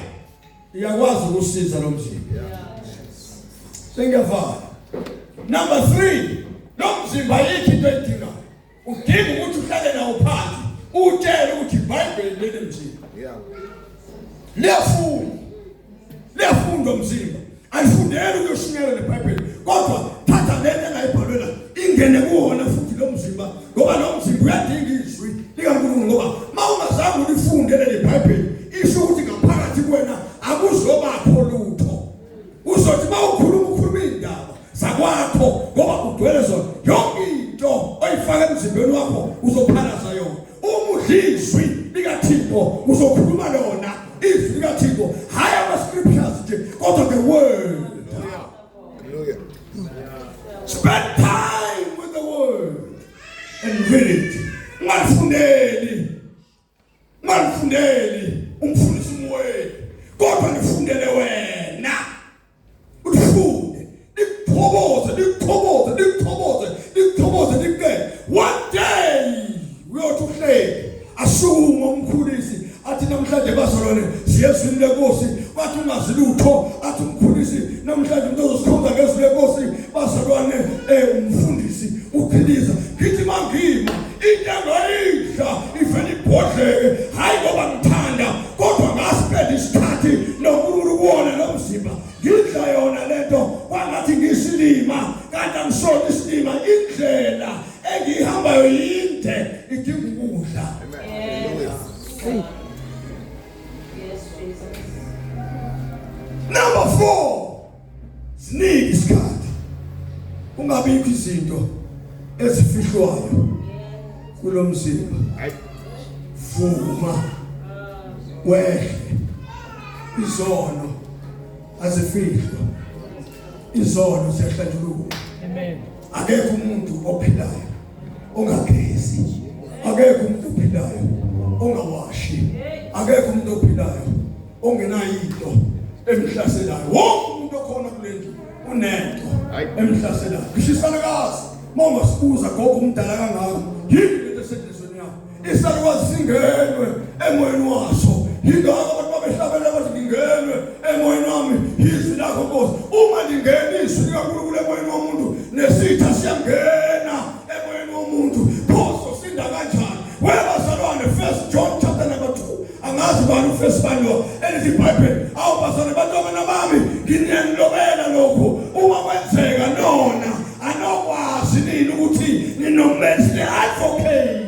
iyakwazi ukusiza lo mzimba. Sengiyavala. Number 3, lo mzimba yikho into edingayo. Udinga ukuthi uhlale nawo phansi, utshele ukuthi iBhayibheli leli mzimba. Liyafunda. Liyafunda umzimba. Alifundeli ukuyoshunyayela leBhayibheli, kodwa thatha lento engayibhalwe la, ingene kuwona futhi lo mzimba, ngoba lo mzimba uyadinga izwi likaNkulunkulu, ngoba mawungazange ulifunde leli Bhayibheli, isho ukuthi ngaphakathi kuwena akuzobakho lutho. Uzothi mawukhuluma ukhuluma indaba zakwakho ngoba ugcwele zona. Yonke into oyifaka emzimbeni wakho uzophalaza yona. Uma udla izwi likaThixo uzokhuluma lona izwi likaThixo, hayi ama scriptures nje, kodwa the word. Hallelujah. Spend time with the word and read it. Ungalifundeli, ungalifundeli umfundisi umweli, kodwa lifundele wena. Ulifunde, likuthokoze, likuthokoze, likuthokoze, likuthokoze, likuqede. One day uyothi uhleli asukume umkhulisi athi namhlanje bazalwane siye ezwini lenkosi, bathi ungazi lutho, athi umkhulisi namhlanje umuntu ozosikhonza ngezwi lenkosi bazalwane umfundisi uphilisa. Ngithi mangima into engayidla ivele ibhodleke, hayi ngoba ngithanda, kodwa ngaspend isikhathi noNkulunkulu kuwona lo mzimba, ngidla yona lento kwangathi ngisilima, kanti angisona isilima. Indlela engiyihambayo yinde, idinga ukudla. Yes, Jesus. Number 4, sinike isikhathi, kungabikho izinto ezifihlwayo kulo mzimba. Vuma wehle, izono azifihlwa, izono ziyahlanjululwa. Amen. Akekho umuntu ophilayo ongagezi, akekho umuntu ophilayo ongawashi, akekho umuntu ophilayo ongenayo into emhlaselayo. Wonke umuntu okhona kule ndlu unento emhlaselayo. Ngisho isalukazi, uma ungasibuza gogo umdala kangaka, yini lento esenhlizweni yakho? Isalukazi singenwe emoyeni waso. Yingakho abantu babehlabela bathi ngingenwe emoyeni wami izwi lakho Nkosi. Uma lingena izwi likaNkulunkulu emoyeni womuntu, nesitha siyangena emoyeni womuntu. Pho sinda kanjani? Webazalwane, 1 John chapter number 2, angazi bani ufirst bani lo elithi iBhayibheli. Awu bazalwane, bantwana bami, nginyanilobela lokhu, uma kwenzeka nona anokwazi nini ukuthi ninomesli advocate.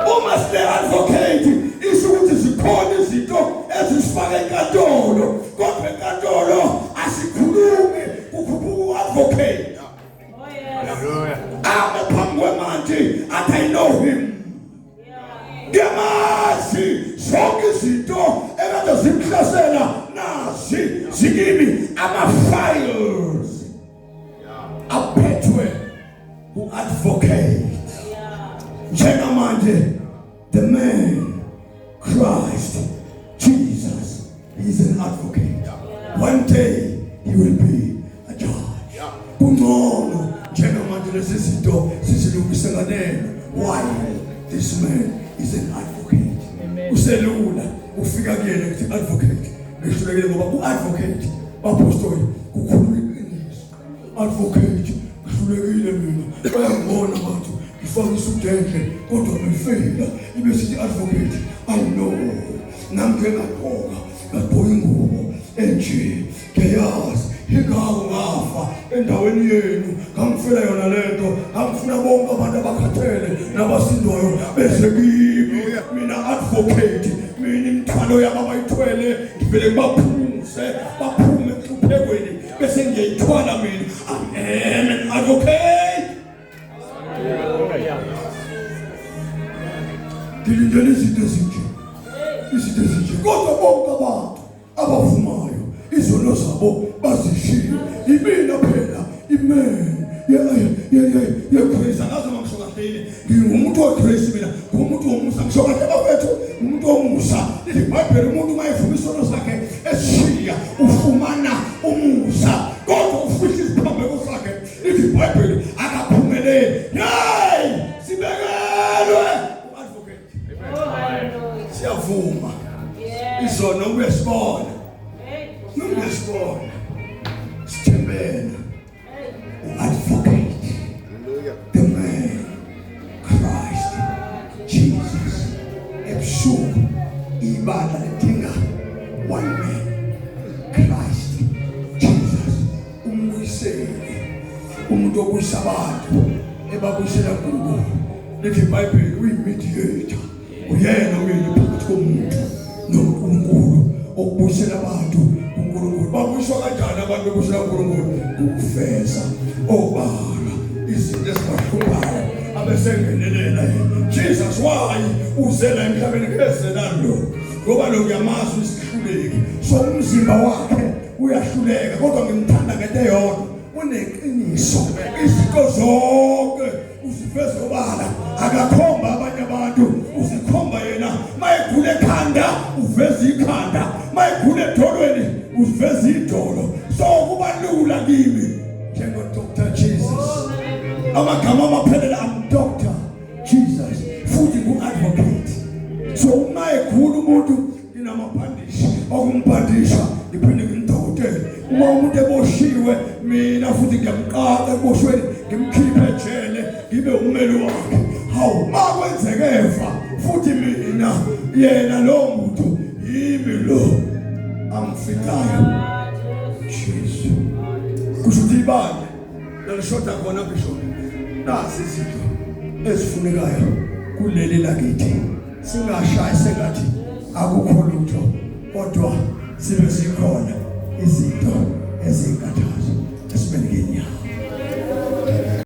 Uma sine advocate, isho ukuthi zikhona izinto ezisifaka enkantolo, kodwa enkantolo asikhulumi, kukhuphuka u-advocate. Oh, yes. Hallelujah. Ame phambi kwemantshi athi I know him, ngiyamazi, zonke izinto ekade zimhlasela nazi zikimi, ama-files aphethwe u-advocate. Njengamanje the man Christ Jesus is an advocate. One day he will be a judge. Kungcono njengamanje lezi zinto sizilungise nganeno while this man is an advocate. Uselula ufika kuyena ukuthi advocate ngihlulekile, ngoba ku-advocate bapostoli kukhuluma iqiniso. Advocate ngihlulekile mina, bayangibona abantu ngifake isudu enhle kodwa ngifeyila, ibe sithi advocate I know nami ngike ngagqoka ngagqoka ingubo enje ngiyazi ingako ngafa endaweni yenu ngangifela yona lento ngangifuna bonke abantu abakhathele nabasindwayo beze kimi mina advocate mina imithwalo yabo abayithwele ngivele ngibaphumuse baphume enhluphekweni bese ngiyayithwala mina I am an advocate. Ngilindele izinto ezinje izinto ezinje kodwa bonke abantu abavumayo izono zabo bazishiye yimina phela imen ye-grace angazi uma ngisho kahle yini ngingumuntu we-grace mina ngumuntu womusa ngisho kahle bafethu ngumuntu womusa lithi ibhayibheli umuntu uma evuma isono sakhe esishiya ufumana umusa kodwa ufihla isiphambeko sakhe lithi ibhayibheli akaphumeleli hey sibekelwe u-advocate. Oh, Siyavuma izono uyasibona noma uyasibona sithembela u-advocate. Hallelujah. The man Christ Jesus. Ebusuku ibandla lidinga one man, Christ Jesus, umbuyiseli, umuntu obuyisa abantu ebabuyisela kuNkulunkulu. Lithi iBhayibheli uyi-mediator, uyena uyena phakathi komuntu noNkulunkulu okubuyisela abantu kuNkulunkulu. Babuyiswa kanjani abantu bebuyisela kuNkulunkulu? Ngokufeza obala izinto ezibahluphayo abesengenelela yena. Jesus why uzela emhlabeni ngezelani lo? Ngoba lo ngiyamazi usihluleki, so umzimba wakhe uyahluleka, kodwa ngimthanda ngento eyodwa, uneqiniso, izinto zonke uziveza obala, akakhomba abanye abantu, uzikhomba yena. Mayegula ekhanda uveza ikhanda, mayegula edolweni uveza idolo. So kuba lula kimi njengo Dr Jesus, amagama amaphelele am Dr Jesus futhi ngu-advocate. So uma egula umuntu nginamabhandishi okumbhandisha, ngiphinde ngimdokotele. Uma umuntu eboshiwe mina futhi ngiyamqaqa ekuboshweni, ngimkhiphe ejele, ngibe ummeli wakhe. Hawu, ma kwenzeke efa futhi mina yena lo muntu yimi lo amficayo Jesu. Kusho ukuthi ibandla lalishoda khona, bishop. Nazi izinto ezifunekayo kuleli lakithi, singashayi sengathi akukho lutho kodwa sibe sikhona izinto ezinkathazo esimele ngenyawo.